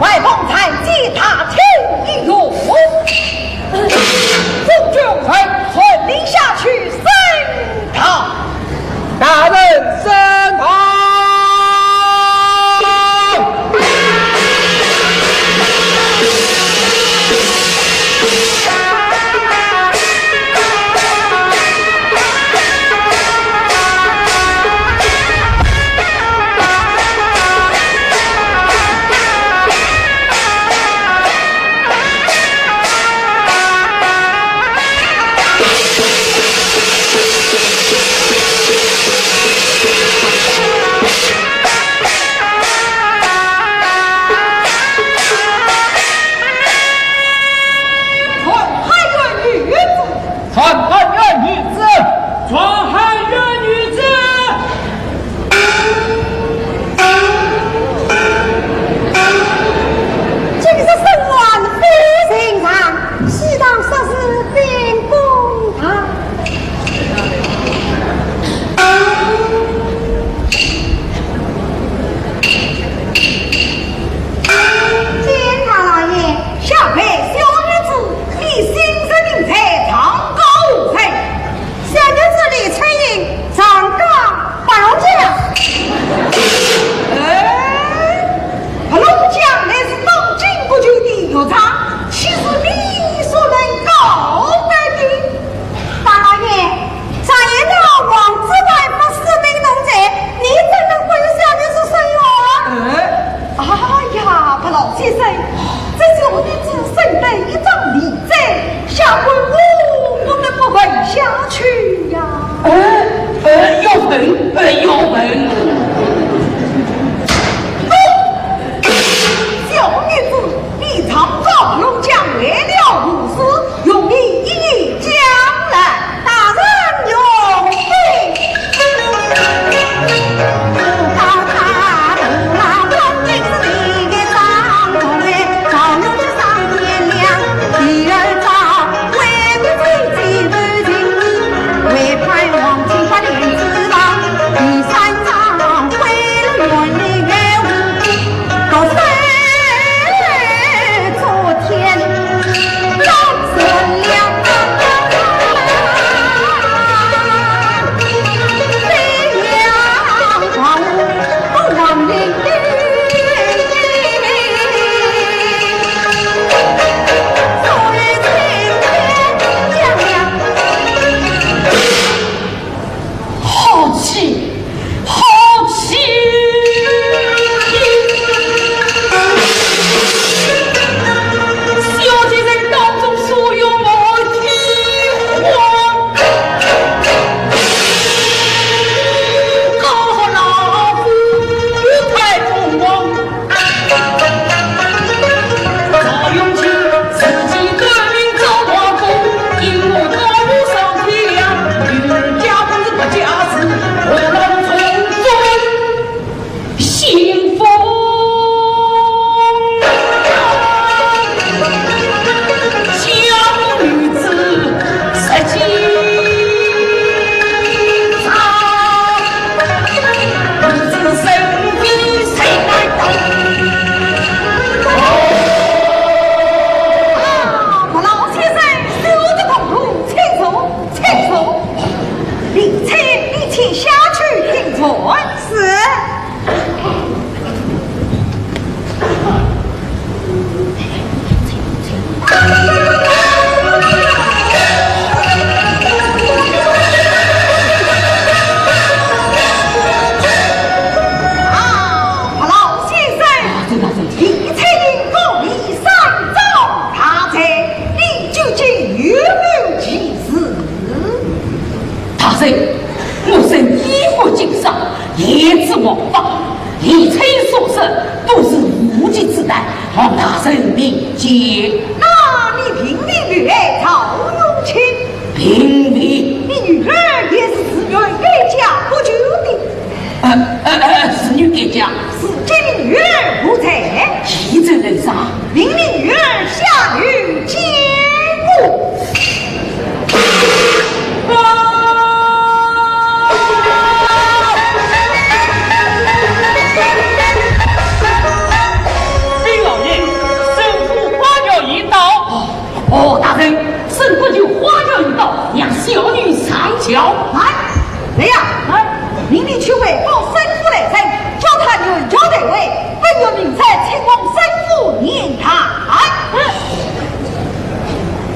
还望参见大厅一叙。众军在传令下去升堂。大人升堂。传喊冤女子。传喊冤女子。传喊冤女子。今日审案非寻常，西堂说是兵公堂。 见大老爷。下跪，小女子李新生，名在长高无罪。小女子李翠英，长高白龙江。哎，白龙江乃是当今各州的学场，岂是你所能告白的？大老爷， 常言道，王之外不是名农者，你怎能不与小女子申冤？哎，哎呀，白老先生，这小女子生得一张利嘴，下官我不得不问下去呀。哎，哎，要问，哎，要问。哦，小女子，你常告龙江为了何事？ 容你一一讲来。大人容禀。见。那你并未遇害赵永清？并未。你女儿也是自愿改嫁不久的。呃，呃，呃，自愿改嫁。如今你女儿何在？现在楼上。命你女儿下楼见我。 禀老爷，沈府花轿已到。哦，大人，沈国舅花轿已到，让小女上轿。来，来呀，来，命你去回报沈府来人，叫他原轿退位，本院明日请往沈府言谈。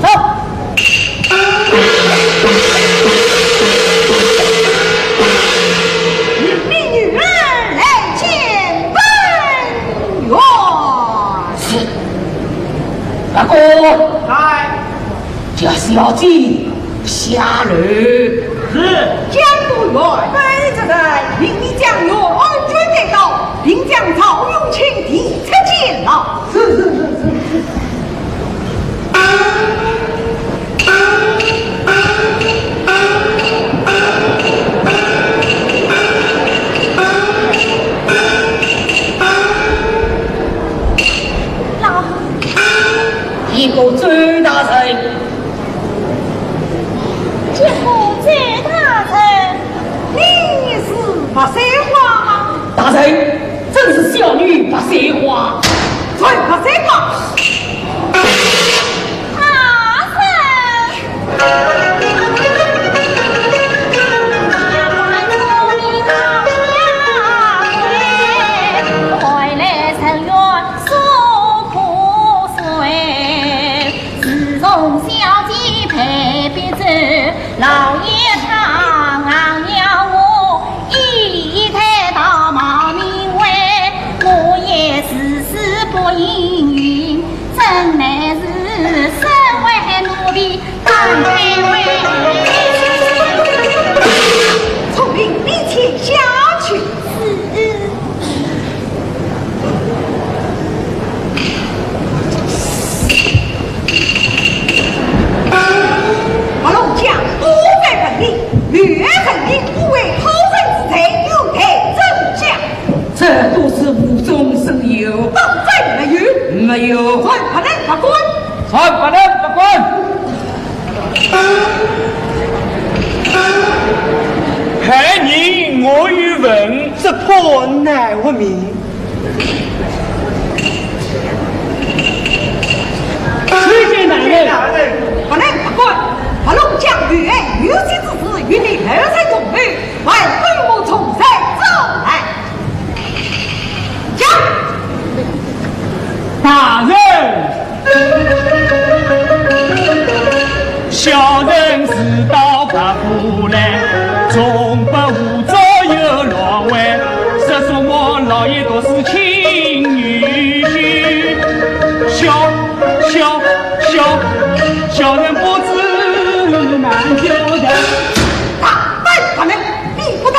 走。 命你女儿来见本院。是。大哥。在。叫小姐下楼。是。监督院。对，这在。命你将院安全带到，并将赵永清提出监牢。是，是，是，是，是。 见过周大人。见过周大人。你是白水花吗？大人， 正是小女白水花。传白水花。大人。从命你请下去。是。 白龙江，我在问你，你认定我为偷人之罪，有待怎讲？这都是无中生有。当真没有？没有。传白龙法官。传白龙法官。 害人我有份，只怕难活命。参见大人。白龙法官，白龙江遇害遇死之事，与你二人同谋，还不与我从实招来。讲。大人。 小人自到白虎land，从不无早有老位，说什么老爷都是亲女婿。小，小，小，小人不知难交代。大胆大人，你不但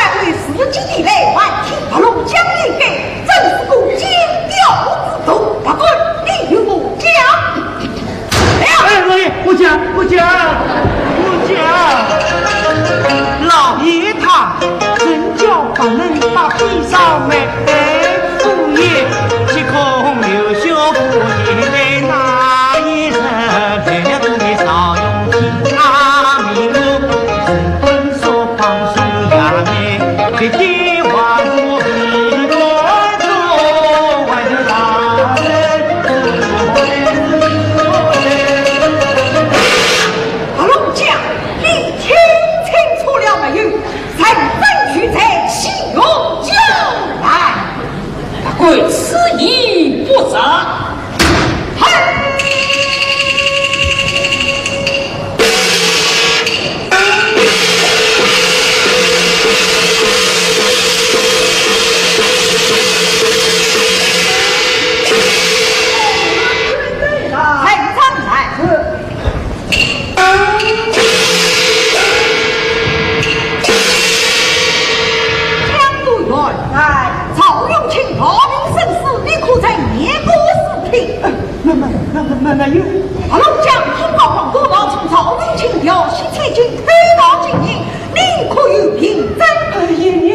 没，没有。白龙江通告广东道，从朝廷清调，西千金偷盗金银，你可有凭证？哎呀，也没有。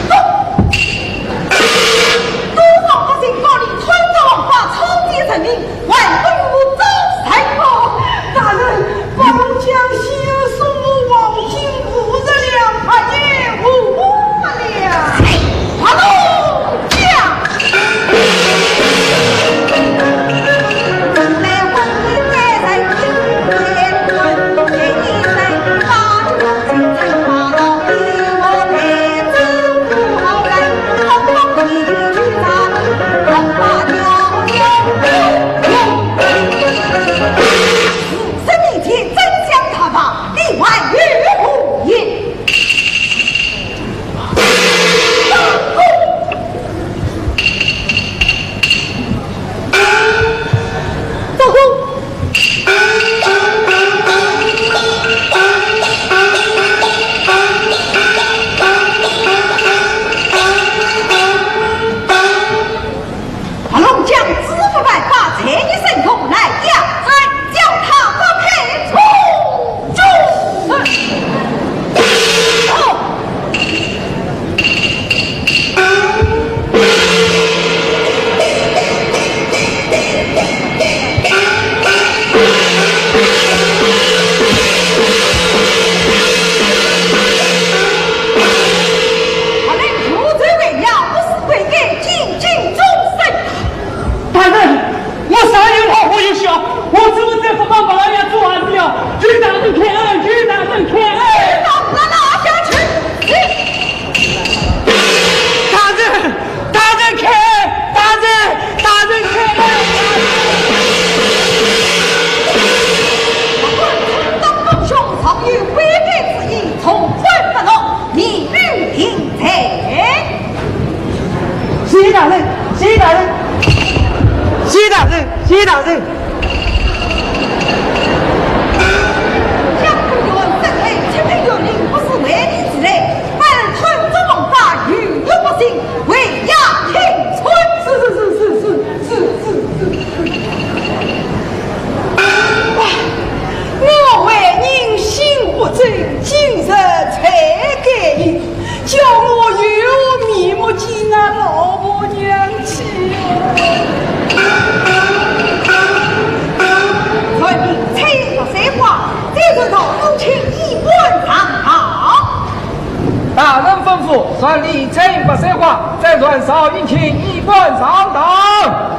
走！多少百姓告你穿着王法，草菅人命，还不与我招认？大人，白龙江西有送我黄金五十两，他也无法了。白龙江！十年前真相大白，你还有何言？走后。 白龙江知府办法，才艺神童来呀！来，将他捉开，处斩！他们如此为要，不是归案，进京终身。大人，我上有老下有小，我怎么再不帮白老爷做儿子了？求大人开恩，求大人开恩！到哪哪下去？大人，大人开恩，大人，大人开恩！不管正当父兄尚有悔改之意，从宽不容，命令定罪。谢大人，谢大人，谢大人，谢大人。将军有圣旨，七品有令，不是为你之罪，本村捉王法，有辱百姓，为衙听村。是是是是是是是是。啊，我为人心不正，今日才改邪。 叫我又面目见俺老婆娘去哟。传令差役不三话，再传到府请一官上堂。大人吩咐，传令差役不三话，再传少爷请一官上堂。